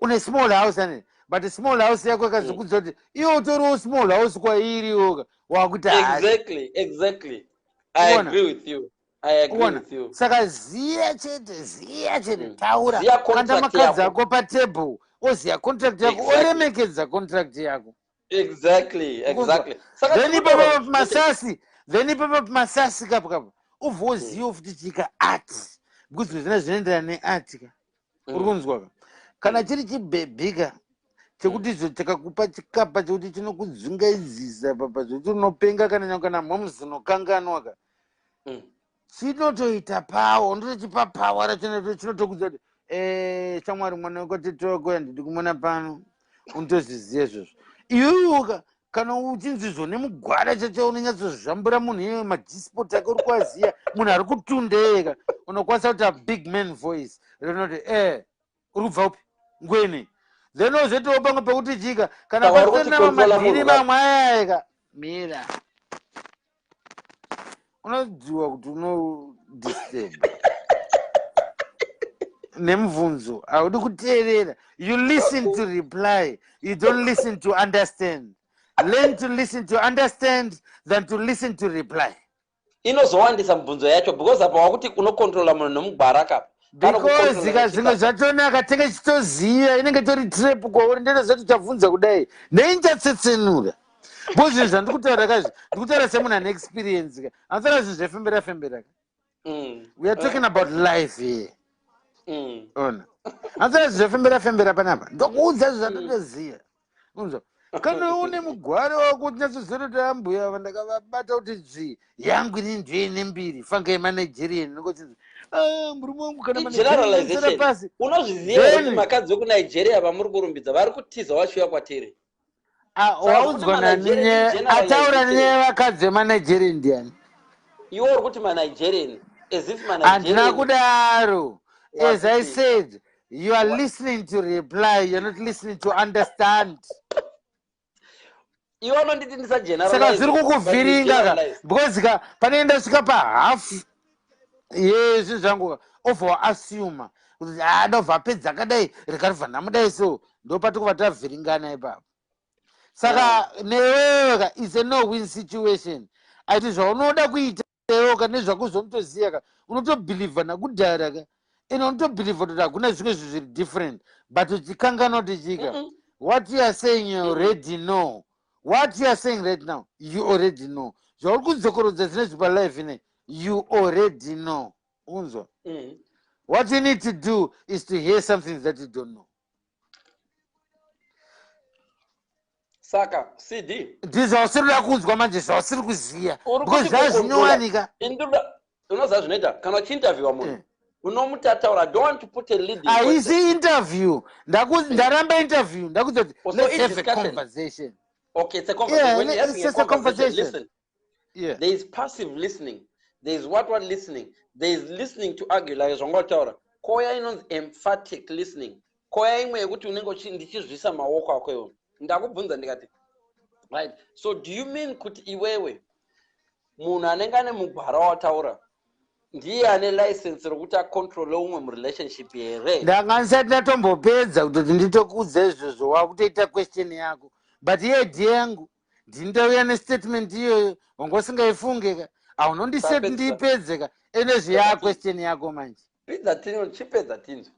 Une small house ane, but small house yako ikazokudza kuti iwe utoriwo small house kwairi iwoka, wakuti hayi. Exactly. I Uona? agree with you. I agree Uona? with you. Saka ziya chete, ziya chete, taura. Ziya Kanda contract makadzi yako. ako patable, oziya contract yako, oremekedza contract yako. Ukunzwa? Saka Then tiri kutaura ipapo kuti masasi, then ipapo masasi kapo kapo, ubva woziva futi chika art, because zvina zvinoenderana neart ka. Uri kunzwa ka? Kana chiri chibhebhi ka, chekuti izvo chakakupa chikapa chekuti chinokudzungaidzisa papa zvekuti unopenga kana nyangwe kana mhomuzi unokanganwa ka. Chinotoita power, unotochipa power racho, chinotokudza kuti shamwari, mwana wekwaTete wako handidi kumona pano, unotozviziva izvozvo. Iwewe ka, kana uchinzi zvo nemugwara chacho, unonyatsozvambura munhu iye maG-spot ake uri kuaziya, munhu ari kutundeka, unokwanisa kuita big man voice rinoti uri kubva upi ngweni, then ozoitawo pamwe pekuti chika kana Saka uri pasina kuti controla madhiri munhu ka? mamwe ayayika mira, unodziwa kuti unodisturb nemubvunzo, haudi kuteerera. You listen to reply, you don't listen to understand. Learn to listen to understand than to listen to reply. Inozowandisa mibvunzo yacho because apa wakuti unocontrola munhu nemugwara kapa. Kana Because kucontrola ka zvimwe nechikapa. zvachonaka tenge chitoziva inenge tori trap kwauri, ndinozoti chabvunza kudai nei nichatsetsenura, because zvinhu zvandiri kutaura kazvi ndikutaura semunhu ane experience ka, anotaura zvinhu zvefembera fembera ka. We are talking about life here. Ona, anotaura zvinhu zvefembera fembera panapa, ndokuudza zvinhu zvandinoziva. Unzwa, kana une mugware wako uchinyatsoziva kuti ambuya ava ndakavabata kuti dzvi yangu ini ndoine mbiri fanga yemaNigerian, nongochinzi murume wangu kana maNigerian Generalization. pasi. Unozviziva here kuti Then- makadzi vekuNigeria vamuri kurumbidza vari kutiza vachiuya kwatiri? Ah, Saka waudzwa kuti nani maNigerian ataura generalization. nenyaya yevakadzi vemaNigerian ndiani? Iwe uri kuti maNigerian as if Handina maNigerian kudaro. As I Wakuti- said, you are What? listening to reply, you're not listening to understand. Iwe unonditi Saka ndisageneralize, zviri but you kukuvhiringa ka, generalize. because ka pane ndasvika pahafu yezvinhu zvangu ka, obva waasuma kuti a ndobva apedza akadai, rekaribva ndamudai, so ndopati kuva tavhiringana ipapo. Saka newewe ka, it's a no win situation. Aiti zvaunoda kuita iwewe ka nezvakuzonotoziva ka, unotobhilivha nakudhara ka, ende unotobhilivha kuti hakuna zvimwe zvinhu zviri different, but uchikanganwa kuti chika what you are saying you already know. What you are saying right now, you already know. Zvauri kudzokorodza zvinezvi palife ine, you already know. Unzwa? What you need to do is to hear something that you don't know. Saka CD Ndizvausiri kuda kunzwa manje, zvausiri kuziya, uri because kuti kucontrola zvazvinowanika. Unoziva zvinoita kana uchiinterviewa munhu, unomutataura. I don't want to put a leading question. Haisi interview. Ndaramba interview, ndakudza kuti Oh, so let's it's have a discussion. conversation. Okay, it's a conversation. Yeah, When you're it's having a just a conversation, conversation. listen, there is passive listening, there is what listening, there is listening to argue, like zvangotaura, koya inonzi emphatic listening, koya imwe yekuti unenge ndichizvisa maoko ako iwe. Ndakubvunza ndikati, right, so do you mean kuti iwewe munhu anenge ane mugwara wataura ndiye ane license rokuti acontrole umwe murelationship here? Ndanga ndisati ndatombopedza kutoti nditokuudza izvozvo, wakutoita question yako, but iye dhiye yangu ndinotauya nestatement iyoyo wanga usingaifunge ka, haunondiseti. Tapedza. Ndiipedze ka, ende zviya question yako manje. Pedza tino, chipedza tinzwe.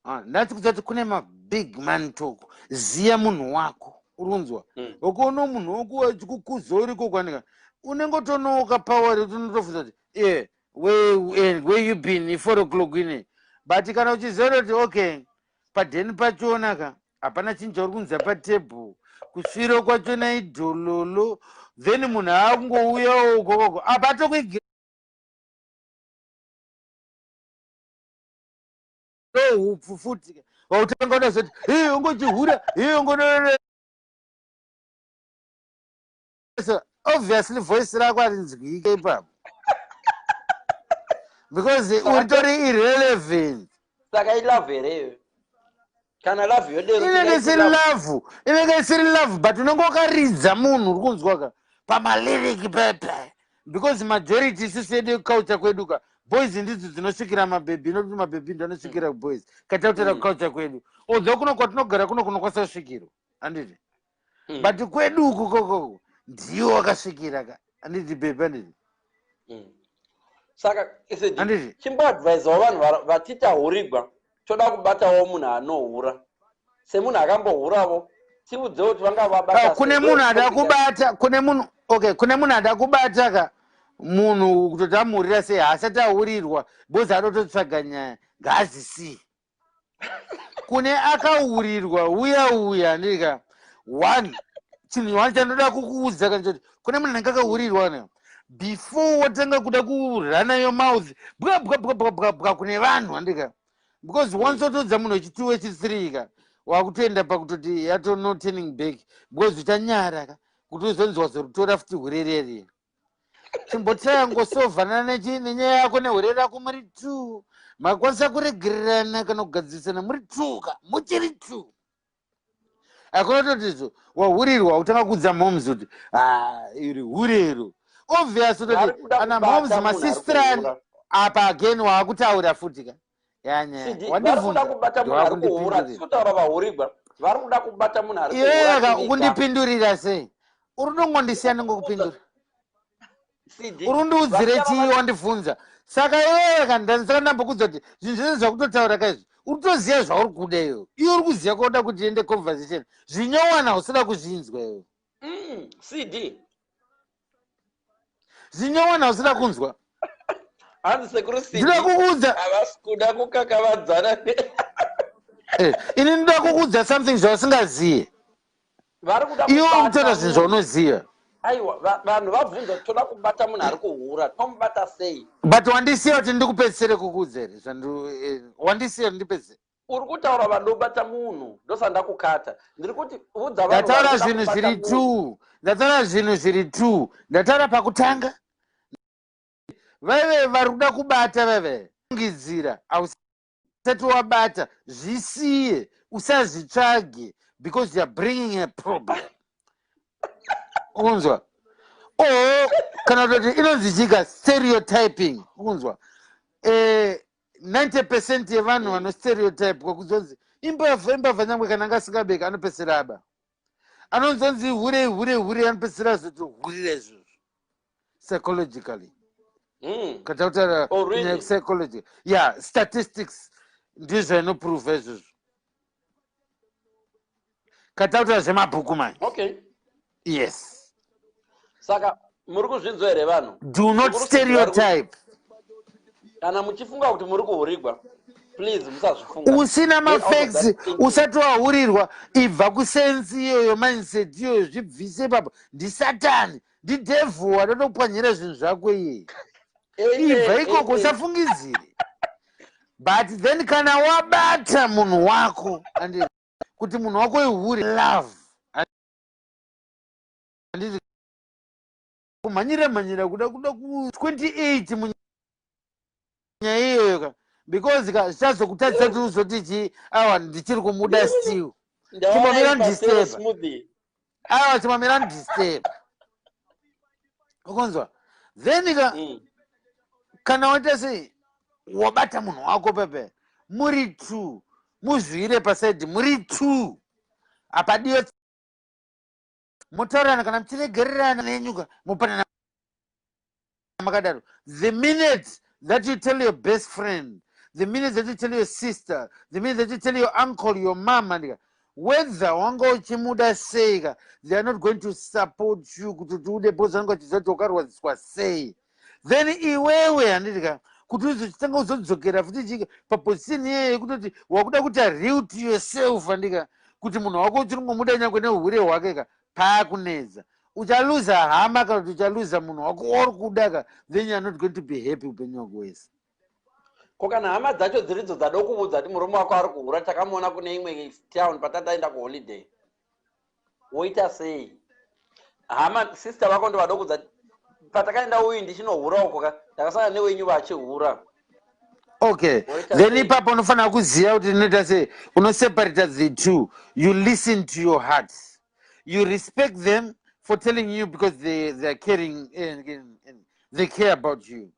Ah, ndati kuzati kune mabig man talk. Ziya munhu wako, uri kunzwa? Ukaona munhu wako achikukuza uriko kwanika, unenge utonoka power rekuti unotofunza kuti where you been i4 o'clock ine. But kana uchiziva kuti okay, padheni pachona ka hapana chinhu chauri kunza patebhuru, kusviro kwachona idhololo, then munhu aakungouyawo ukokoko apa atokuigira hupfu futi, wautanga unazoti, hey, ungochihura, hey, ungono So obviously voice rako harinzwike ipapo because uritori irrelevant. Saka ilove here iyo? Kana love yodero? Inenge isiri love, inenge isiri love, but unenge wakaridza munhu, uri kunzwaka pamalyric pepe, because majority isusu yedu culture kwedu ka, boys ndidzo dzinosvikira mabhebhi, nokuti mabhebhi ndo anosvikira boys katautira culture kwedu, although kuno kwatinogara kuno kunokwanisa kusvikirwa, handiti? But kwedu uku kokoko ndiwo wakasvikira ka, handiti bhebhi, handiti? Saka Handiti? Chimboadvisawo vanhu vatiti ahurigwa, toda kubatawo munhu anohura, semunhu akambohuravo, tiudzewo kuti vanga vabata. Ah, kune munhu ada kubata, kune munhu, okay, kune munhu ada kubata ka, munhu kutoti amuhurira sei, haasati ahurirwa because adototsvaga nyaya, ngaazisiye. Kune akahurirwa, uya uya ndika one chinhu one chandoda kukuudza kana choti kune munhu anenge akahurirwa ne, before watanga kuda kurana your mouth bwa bwa bwa bwa bwa bwa kune vanhu, handika? Because once watoudza munhu wechi2, wechi3 ka, wakutoenda pakutoti yato no turning back, because uchanyara ka kuti uzonzi wazorutora futi hurereri. Chimbotraya ngosovhanana nenyaya yako nehure rako muri two, makwanisa kuregererana kana kugadzirisana muri two ka, muchiri two. Hakuna toti izvo wahurirwa utanga kuudza moms kuti, "Ah, iri hurero." Obvious Vari kutoti kuda ana kubata moms munhu ari masistrani kuhura. apa again waakutaura futi ka yanyaya. CD, vari kuda Wandibvunza, kubata munhu ari kuhura. ndowakundipindurira. Tisi kutaura vahurigwa, vari kuda kubata munhu ari kuhura. Iwewe ka, Tiriga. ukundipindurira sei? Uri unongondisiya ndingokupindura. CD, Uri undiudzire vasiya chii? Wandibvunza, saka iwewe ka, ndandisaka ndambokudza kuti zvinhu zvese zvakutotaura kaizvi uri kutoziva zvauri kuda iwe. Iwe uri kuziva kwauda kuti ende conversation, zvinyowana usida kuzvinzwa iwe. CD. Zvinyowana usida kunzwa. Hanzi sekuru CD Ndinoda kukuudza. havasi kuda kukakavadzana. Ini ndinoda kukuudza something zvausingaziye. Vari kuda Iwe uri kubata kutaura zvinhu munhu. zvaunoziva. Aiwa, vanhu vabvunza kuti toda kubata munhu ari kuhura, tomubata sei? But wandisiya kuti ndikupedzisere kukuudza here wandisiya kuti ndipedzisere? Uri kutaura vanobata munhu, ndosanda kukata. Ndiri kuti udza vanhu vari Ndataura kuda zvinhu kubata zviri munhu. two, ndataura zvinhu zviri two. Ndataura pakutanga vaive vari kuda kubata, vaive fungidzira, ausati wabata, zvisiye, usazvitsvage because you are bringing a problem, unzwa? O kana kutoti inonzi chika stereotyping, unzwa? 90% yevanhu vanostereotype kwakuzonzi imbavha, imbavha, nyangwe kana anga asingabeka anopedzisira aba. Anonzonzi hure, hure, hure, anopedzisira azotohurira izvozvo psychologically. Kana kutaura Oh, really? kunyaya psychology, yeah, statistics ndizvo inoprova izvozvo katautaura zvemabhuku manje. Yes. Saka muri kuzvinzwa here vanhu? Do not Sekuru CD stereotype. Kana muchifunga kuti muri kuhurigwa, please musazvifunga. Usina Get out of mafacts, that thinking. usati wahurirwa, ibva kusense iyoyo, mindset iyoyo, zvibvise ipapo. Ndisatani, ndidevil adotopwanyira zvinhu zvako iyeye. Amen, Ibva ikoko. Amen. Usafungidzire. But then kana wabata munhu wako and kuti munhu wako ihure, love, handiti? Kumhanyira mhanyira kuda ku 28 munyaya iyoyo ka, because ka zvichazokutadzisa kuti uzoti chi, awa, ndichiri kumuda still. Ndaona Chimamira ipasero ndisturb. smoothie. Aiwa, chimamira ndisturb, ukunzwa? Then ka kana waita sei, wabata munhu wako pepe, muri two, muzvire paside, muri two, hapadiyo mutaurana kana muchiregererana nenyuka, mupanana makadaro. The minute that you tell your best friend, the minute that you tell your sister, the minute that you tell your uncle, your mom, andika, whether wanga uchimuda sei ka, they are not going to support you kuti tiude, because vanenge vachiziva kuti wakarwadziswa sei. Then iwewe, handiti ka, kuti uzochitanga uzodzokera futi chika paposition iyeyo yekutoti wakuda kuita real to yourself, andika, kuti munhu wako uchiri kungomuda nyangwe neuhure hwake ka, paakunetsa uchaluza hama kana kuti uchaluza munhu wako wauri kuda ka, then you are not going to be happy upenyu hwako wese. Ko kana hama dzacho dziridzo dzada kuudza kuti murume wako ari kuhura, takamuona kune imwe town patataenda kuholiday, woita sei? Hama, sister vako ndovadokudza. Patakaenda uyu ndichinohura uko ka, ndakasangana newenyu vachihura. Okay. Woita Then sei? ipapo unofanira kuziva kuti inoita sei. Unoseparata the two. You listen to your heart. You respect them for telling you because they are caring and they care about you.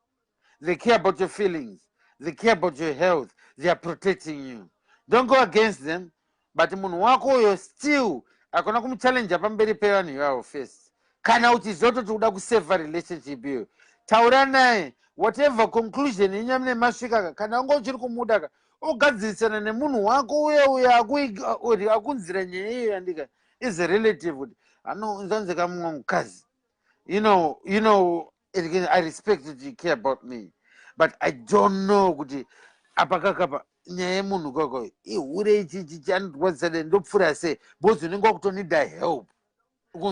They care about your feelings. They care about your health. They are protecting you. Don't go against them. But munhu wako uyo still akona kumuchallenge pamberi pevanhu ivavo first. Kana uchizototi uda kuseva relationship iyoyo, taura naye. Whatever conclusion yenyu mune masvika, kana unge uchiri kumuda ka, ugadzirisana nemunhu wako uye uyo akunzira nyaya iyo yandika is a relative kuti anonzanzeka mumwe mukadzi. I respect that you care about me, but I don't know kuti apa kakapa nyaya yemunhu koko ihure ichichi chandirwadzisa, ndopfuura sei, because unenge wakutonida help.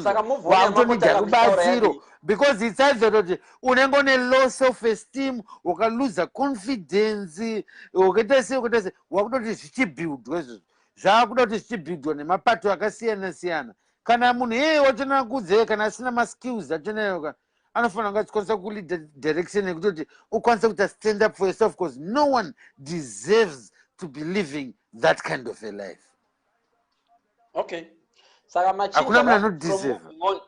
Saka move on. Wakutonida Yamangotanga kutaura rubatsiro yadii? Because it's either kuti unenge une low self esteem, ukaluza confidence, ukaita sei, ukaita sei, wakutoti zvichibuildwa izvozvo, zvaakuda kuti zvichibuildwa nemapato akasiyana siyana. Kana munhu iyeye wachona kudzeye, kana asina maskills achonayoka, anofanira kunge achikwanisa kulead direction yekutoti ukwanise kuita stand up for yourself, because no one deserves to be living that kind of a life. Okay, saka machinja Hakuna munhu from anodeserve. moving on.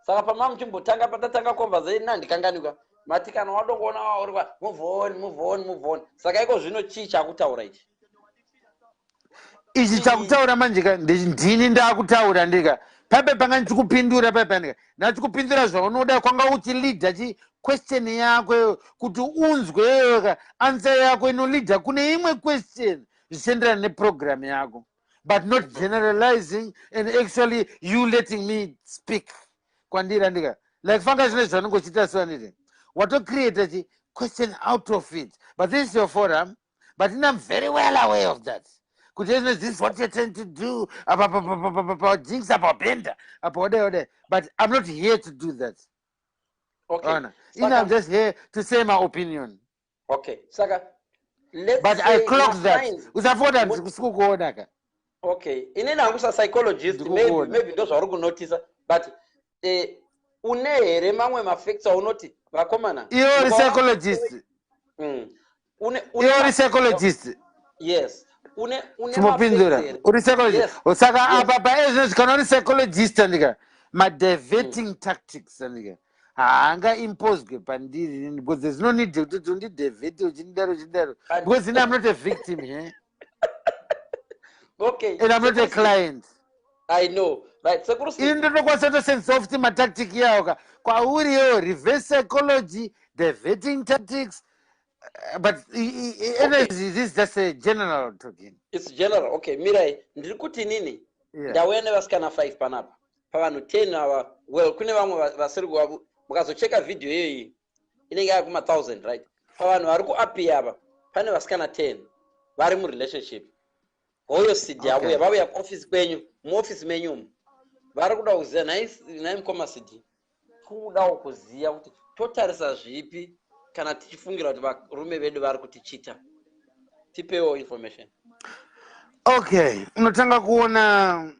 Saka pama muchimbotanga, patatanga conversation, nandikanganikwa mati kana wadongoona uri kwa move on, move on, move on. Saka iko zvino chii chakutaura ichi? Ichi chakutaura manje ka, ndini ndakutaura ndika paipe panga ndichikupindura paipe ndika ndachikupindura zvaunoda. Kwanga uchileada chi question yako kuti unzwe ka answer yako inoleada kune imwe question zvichienderana neprogram yako, but not generalizing and actually you letting me speak kwandiri andika like fanga zvine zvaunenge uchiita so, watocreata chi question out of it. But this is your forum, but I'm very well aware of that kuti this is what you're trying to do, apa pa jinx, apa benda, apa wadai wadai, but I'm not here to do that. Ona in I'm just here to say my opinion. Okay, saka let's But I say clock that ma-signs- usafoda ndisikukuona ka. Okay, inini hangu sapsychologist, maybe Ndikukuona. maybe ndo zvauri kunotisa, but une here mamwe mafacts aunoti vakomana Iwe uri psychologist? Une Iwe uri psychologist? Yes, une Chimopindura. mafacts here? Uri psychologist? Yes. Saka Yes. apa paezvinozvi, kana uri psychologist andika, madiverting tactics andika haangaimposwe pandiri inini, because there's no need yekuti undidiverte uchindidaro uchindidaro, because ini I'm not a victim here and I'm not a client. I know, right, sekuru. Ini ndinokwanisa kutosensa futi matactic yawo ka kwauriyo, reverse psychology, diverting tactics, but anyways, this is just a general talking. It's general, okay. Mirai, ndiri kuti nini, ndauya nevasikana 5 panapa pavanhu 10 ava. Well, kune vamwe vasiri kuva. Mukazocheka vhidhiyo iyoyi inenge yakuma 1000, right? Pavanhu vari kuapia ava pane vasikana 10 vari murelationship. Hoyo CD auya, vauya kuofisi kwenyu, muofisi menyu umu, vari kuda kuziva. Nhai mukoma CD, kudawo kuziva kuti totarisa zvipi kana tichifungira kuti varume vedu vari kutichita. Tipewo information. Okay, unotanga kuona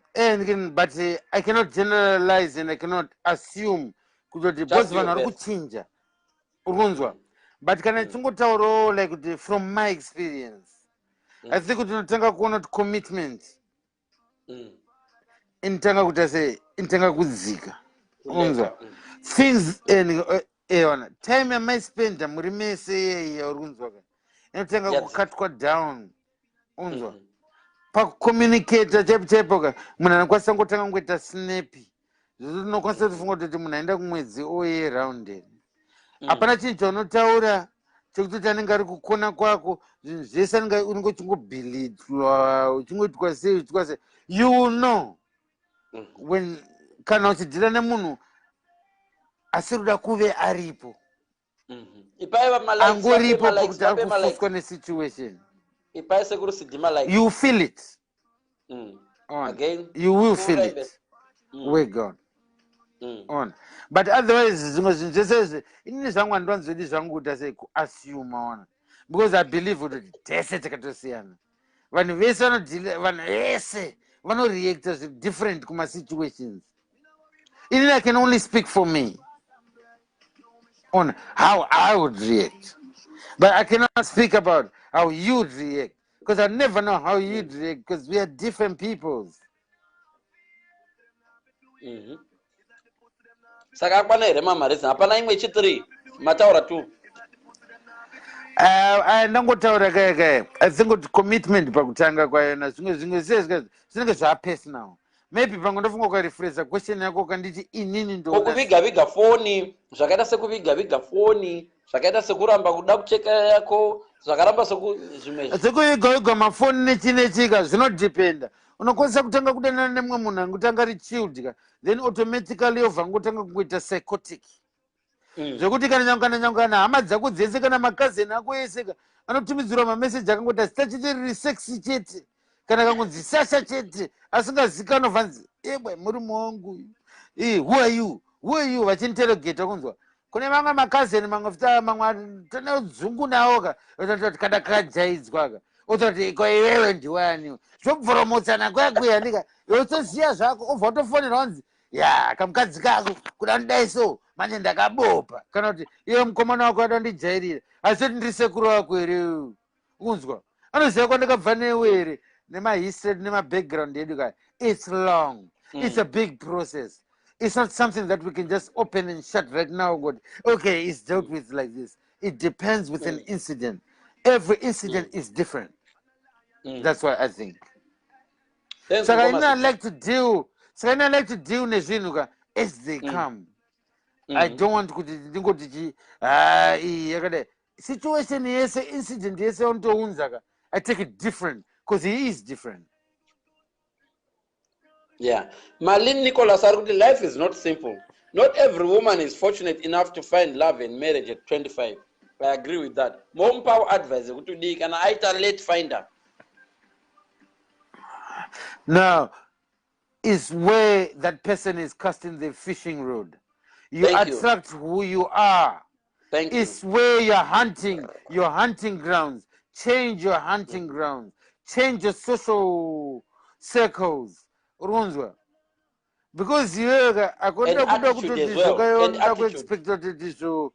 but I cannot generalize and I cannot assume kutoti because vanhu vari kuchinja, uri kunzwa? But kana tichingotaurawo like kuti from my experience, I think kuti unotanga kuona kuti commitment inotanga kuita sei, inotanga kudzika, unzwa? Things and eona time yamaispenda muri mese iyeiya, uri kunzwa ka, inotanga kukatwa down, unzwa? Pakucommunicata chaipo chaipo ka, munhu anokwanisa ngotanga ngoita snappy, zvekuti unokwanisa kutofunga kutoti munhu aenda kumwedzi oye round here. Hapana chinhu chaunotaura chekutoti anenge ari kukona kwako. Zvinhu zvese anenge unenge uchingobhilitwa, uchingoitwa sei, uchiitwa sei. You will know when kana uchideala nemunhu asiri kuda kuve aripo, Ipai vamalike. Angoripo pokuti ari kufoswa nesituation. Ipai sekuru CD malike. You feel it. On. Again. You will feel Pfuura it. We're gone. On, but otherwise zvimwe zvinhu zvese izvi, inini zvangu handiwanzodi zvangu kuita sei, kuassume, ona, because I believe kuti tese takatosiyana. Vanhu vese vanodeala, vanhu vese vanoreacta zviri different kumasituations. Inini I can only speak for me on how I would react, but I cannot speak about how you'd react because I never know how you'd react because we are different peoples. Saka akwana here mamareason? Hapana imwe chi3 mataura two. Ndangotaura kaya kaya. I think kuti commitment pakutanga kwayo, nazvimwe zvimwe zvinenge zvapersonal. Maybe pamwe ndofunga ukarefresa question yako ukanditi inini ndoona. Kuviga viga foni, zvakaita sekuviga viga foni, zvakaita sekuramba kuda kucheka yako, zvakaramba seku zvimwe. Sekuviga viga mafoni nechinechika zvinodhipenda. Unokwanisa kutanga kudanana nemumwe munhu angotanga ari chilled ka, then automatically yobva angotanga kungoita psychotic, zvekuti kana nyange kana nyange kana hama dzako dzese, kana makazeni ako ese ka, anotumidzirwa mameseji akangoti zita chete riri sexy chete, kana kangonzi Sasha chete asingazikanwa, vanzi, "Ebwe, murume wangu." Who are you? Who are you? Vachiinterrogata. Kunzwa kune vamwe makazeni, mamwe futi, mamwe tone dzungu nawo ka, ototi kada kajaidzwa ka, ototi, "Ko iwewe ndiwani?" Zvobvoromotsana kuya kuya ndika iwe utoziya zvako, obva watofonera, wanzi, "Ya, kamukadzi kako kuda ndidai so manje ndakabopa," kana kuti, "Iwe mukomana wako ada ndijairira, asi kuti ndiri sekuru wako here?" Unzwa, anoziva kwandakabva newe here, nemahistory nemabackground edu kaya. It's long. It's a big process. It's not something that we can just open and shut right now. God, okay, it's dealt with like this. It depends with an incident. Every incident is different. That's why I think Thanks, saka Mukoma ini I Sisi. like to deal, saka ini I like to deal nezvinhu ka as they come. I don't want kuti ndingoti chi, ha, iyi yakadai. Situation yese, incident yese yaunotounza ka, I take it different because he is different. Yeah. Marlene Nicholas ari kuti life is not simple. Not every woman is fortunate enough to find love and marriage at 25. I agree with that. Momupawo advice yekuti udii kana aita late finder? Now is where that person is casting the fishing rod. You Thank you. attract who you are. Thank you. It's where you're hunting, your hunting grounds. Change your hunting grounds. Change your social circles. Urunzwa? Because iwewe akona And kuda attitude kutoti as well. And zvakaona attitude. kuexpecta kuti zvo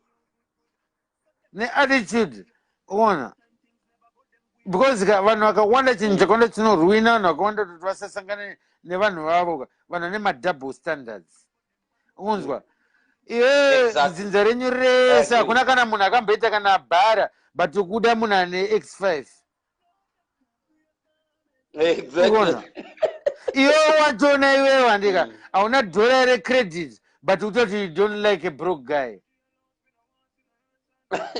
neattitude, uona, because ka vanhu vakawanda, chinhu chakawanda chinorwina vanhu vakawanda kuti vasasangane nevanhu vavo ka, vanhu vane madouble standards, unzwa iwe? Dzinza renyu rese I agree. hakuna kana munhu akamboita kana bhara, but kuda munhu ane X5. Uona, iwe watona, iwewe handika hauna dhora recredit, but utoti you don't like a broke guy.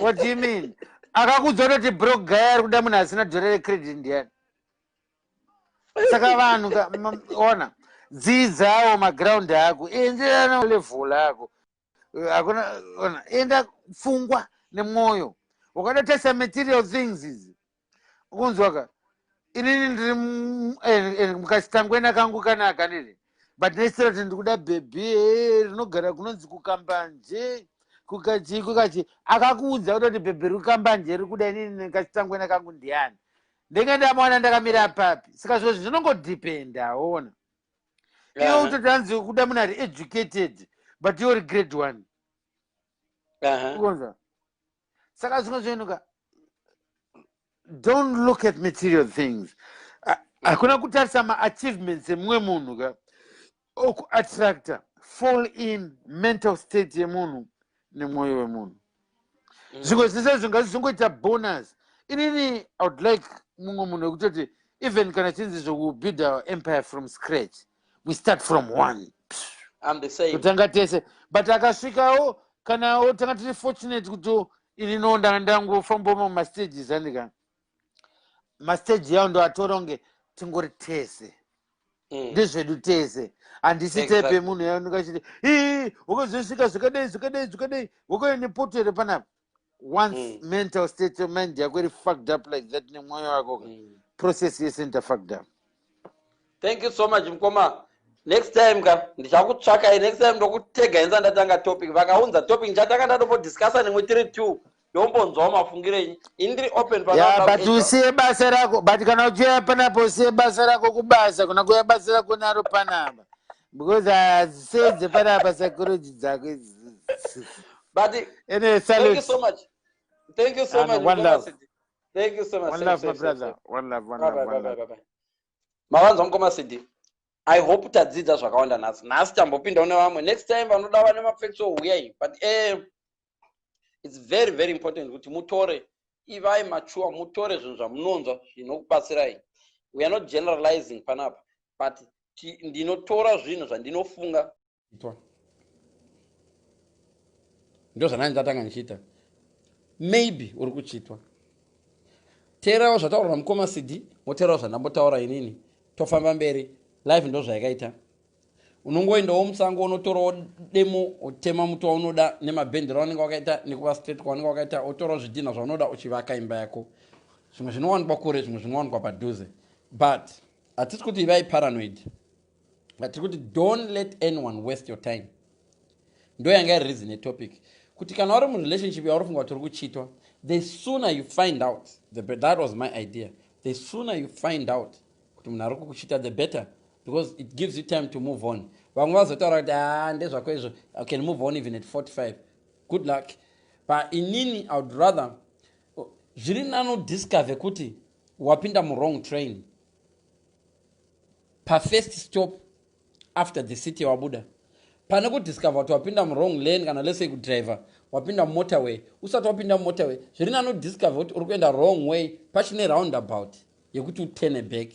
What do you mean? Akakudza kutoti broke guy ari kuda munhu asina dhora recredit ndiani? Saka vanhu ona, dzidzawo maground ako, enderana level ako. Hakuna, ona, enda pfungwa nemwoyo. Ukada tarisa material things idzi, ukunzwaka, inini ndiri mukachitangwena kangu kanaka nini, but nesira kuti ndikuda bhebhi rinogara kunonzi kukambanje, kukachi kukachi. Akakuudza kutoti bhebhi riri kukambanje riri kuda inini kachitangwena kangu ndiani? Ndenge ndamaona ndakamira papi? Saka zviro zvinongodhipenda, ona iwe utoti hanzi kuda munhu ari educated, but iwe uri grade one. Ukonza, saka zvimwe zvinhu ka, don't look at material things. Hakuna kutarisa maachievements emumwe munhu ka okuattracta. Fall in mental state yemunhu nemwoyo wemunhu. Zvimwe zvese zvingazvingoita bonus. Inini I would like mumwe munhu wekutoti even kana chinzi zvokubuild our empire from scratch, we start from one. I'm the same. Kutanga tese, but akasvikawo, kana tanga tiri fortunate kuti inino ndanga ndangofambawo mumastages, andika mastage yawo ndoatora kunge tingori tese. Ndezvedu tese, handisi tepe munhu yaunongachiti, "Ii, wakazosvika zvakadai zvakadai zvakadai, wakauya nepoto here panapa?" Once mental state of mind yako iri fucked up like that nemwoyo wako ka, process yese ita fucked up. Thank you so much, mukoma. Next time ka ndichakutsvakai. Next time ndokutega inza ndatanga topic. Vakaunza topic, ndichatanga ndatombodiscussa nemwe tiri two, ndombonzwawo mafungiro enyu. Ini ndiri open. Ya, but usiye basa rako, but kana uchiuya panapa, usiye basa rako kubasa, kuna kuuya basa rako naro panapa. Because hadzisedze panapa psychology dzako idzi. But Anyway, thank you salute. So much. Thank you so Ah, no, much, one Mukoma love. CD. Thank you so much. One Safe, love, my safe, safe, brother. safe. One love, one Bye love, bye, one bye love. bye, bye bye. Mavanzwa, mukoma CD. I hope tadzidza zvakawanda nhasi. Nhasi tambopindawo nevamwe. Next time vanoda vane mafacts ouyai. But it's very, very important kuti mutore, ivai mature, mutore zvinhu zvamunonzwa zvinokubatsirai. We are not generalizing panapa, but ndinotora zvinhu zvandinofunga. Itwa. Ndo zvandanga ndatanga ndichiita. Maybe uri kuchitwa. Teerawo zvataurwa namukoma CD, moteerawo zvandambotaura inini, tofamba mberi. Life ndo zvayakaita. Unongoendawo musango, unotorawo demo, otema muti waunoda nemabhendero aunenge wakaita, nekuva straight kwaunenge wakaita, otorawo zvidhinha zvaunoda, uchivaka imba yako. Zvimwe zvinowanikwa kure, zvimwe zvinowanikwa padhuze, but hatisi kuti ivai paranoid, but tiri kuti don't let anyone waste your time. Ndo yanga iri reason yetopic, kuti kana uri murelationship yauri funga kuti uri kuchitwa, the sooner you find out the better. That was my idea. The sooner you find out kuti munhu ari kukuchita, the better, because it gives you time to move on. Vamwe vazotaura kuti, "A, ndezvako izvo, I can move on even at 45." Good luck. But inini I would rather, zviri nani udiscover kuti wapinda muwrong train pafirst stop after the city wabuda, pane kudiscover kuti wapinda muwrong lane. Kana let's say kudriver, wapinda mumotorway, usati wapinda mumotorway, zviri nani udiscover kuti uri kuenda wrong way pachine roundabout yekuti uturne back,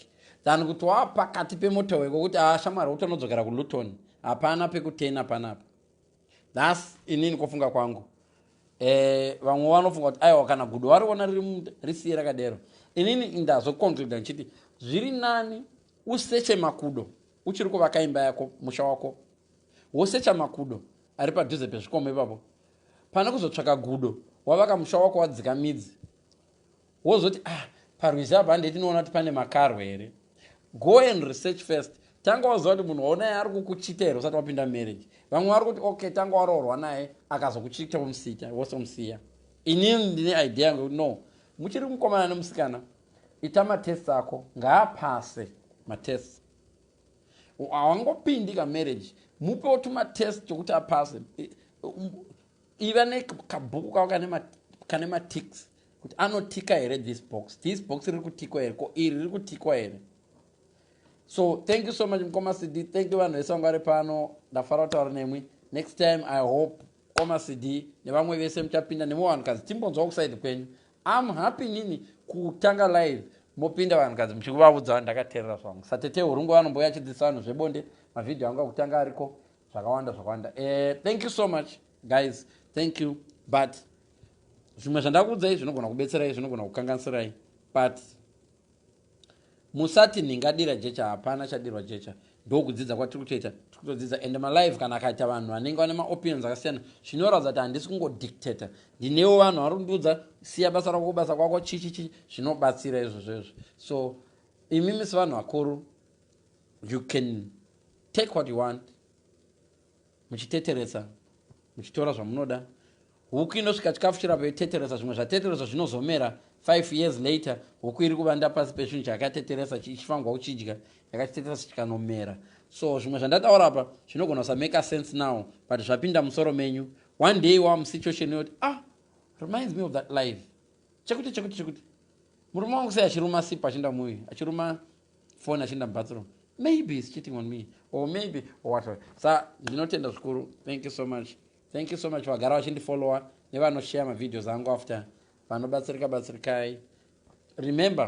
than kuti wava pakati pemotorway kwokuti, "A, shamwari, utonodzokera kuLuton, hapana pekutena panapa." That's inini kufunga kwangu. Vamwe vanofunga kuti, "Aiwa, kana gudo wariona riri, risiye rakadero." Inini ndazoconcluda ndichiti zviri nani useche makudo uchiri kuvaka imba yako, musha wako, wosecha makudo ari padhuze pezvikomo ipapo, pane kuzotsvaka gudo wavaka musha wako, wadzika midzi, wozoti, "Ah, parwizi apa handei tinoona kuti pane makarwe here." Go and research first. Tanga waziva kuti munhu waonaye ari kukuchita here usati wapinda marriage. Vamwe vari kuti, "Okay, tanga waroorwa naye, akazokuchita womusita, wosomusiya." Inini ndine idea yangu, no, muchiri mukomana nemusikana, ita matest ako, ngaapase matest. Hawangopindi kamarriage. Mupewo tumatest tokuti apase. Iva nekabhuku kako kane maticks, kuti anotika here this box, this box riri kutikwa here, ko iri riri kutikwa here? So thank you so much, mukoma CD. Thank you, vanhu vese vanga vari pano. Ndafara kutaura nemwi. Next time, I hope mukoma CD nevamwe vese muchapinda, nemwe vanhukadzi, timbonzwa kuside kwenyu. I'm happy nini kutanga live, mopinda vanhukadzi muchikuvaudza. Ndakateerera zvangu satete Hurungu, vanombouya achidzidzisa vanhu zvebonde. Mavhidhio angu akutanga ariko, zvakawanda zvakawanda. Thank you so much, guys. Thank you. But zvimwe zvandakuudzai zvinogona kubetserai, zvinogona kukanganisirai, but musati nhingadira jecha. Hapana chadirwa jecha. Ndokudzidza kwatiri kutoita, tiri kutodzidza. And malive kana akaita vanhu vanenge vane maopinions akasiyana, zvinoratidza kuti handisi kungodictata. Ndinewo vanhu vari kundiudza, "Siya basa rako, kubasa kwako, chichichi." Zvinobatsira izvozvo izvo. So imimi sevanhu vakuru, you can take what you want, muchiteteresa, muchitora zvamunoda. Huku inosvika chikafu chirapo, yoteteresa. Zvimwe zvateteresa zvinozomera 5 years later. Huku iri kuvanda pasi pechinhu chakateteresa, ichifanirwa kuchidya, yakachiteteresa, chikanomera. So zvimwe zvandataura apa zvinogona kusamake sense now, but zvapinda musoro menyu, one day wamusituation yoti, "Ah, reminds me of that life, chekuti chekuti chekuti, murume wangu sei achiruma sipo achienda muyu, achiruma foni achienda mubathroom? Maybe he's cheating on me, or maybe or whatever." Sa ndinotenda zvikuru. Thank you so much. Thank you so much vagara vachindifollowa nevanoshare mavideos angu. After vanobatsirika, batsirikai. Remember.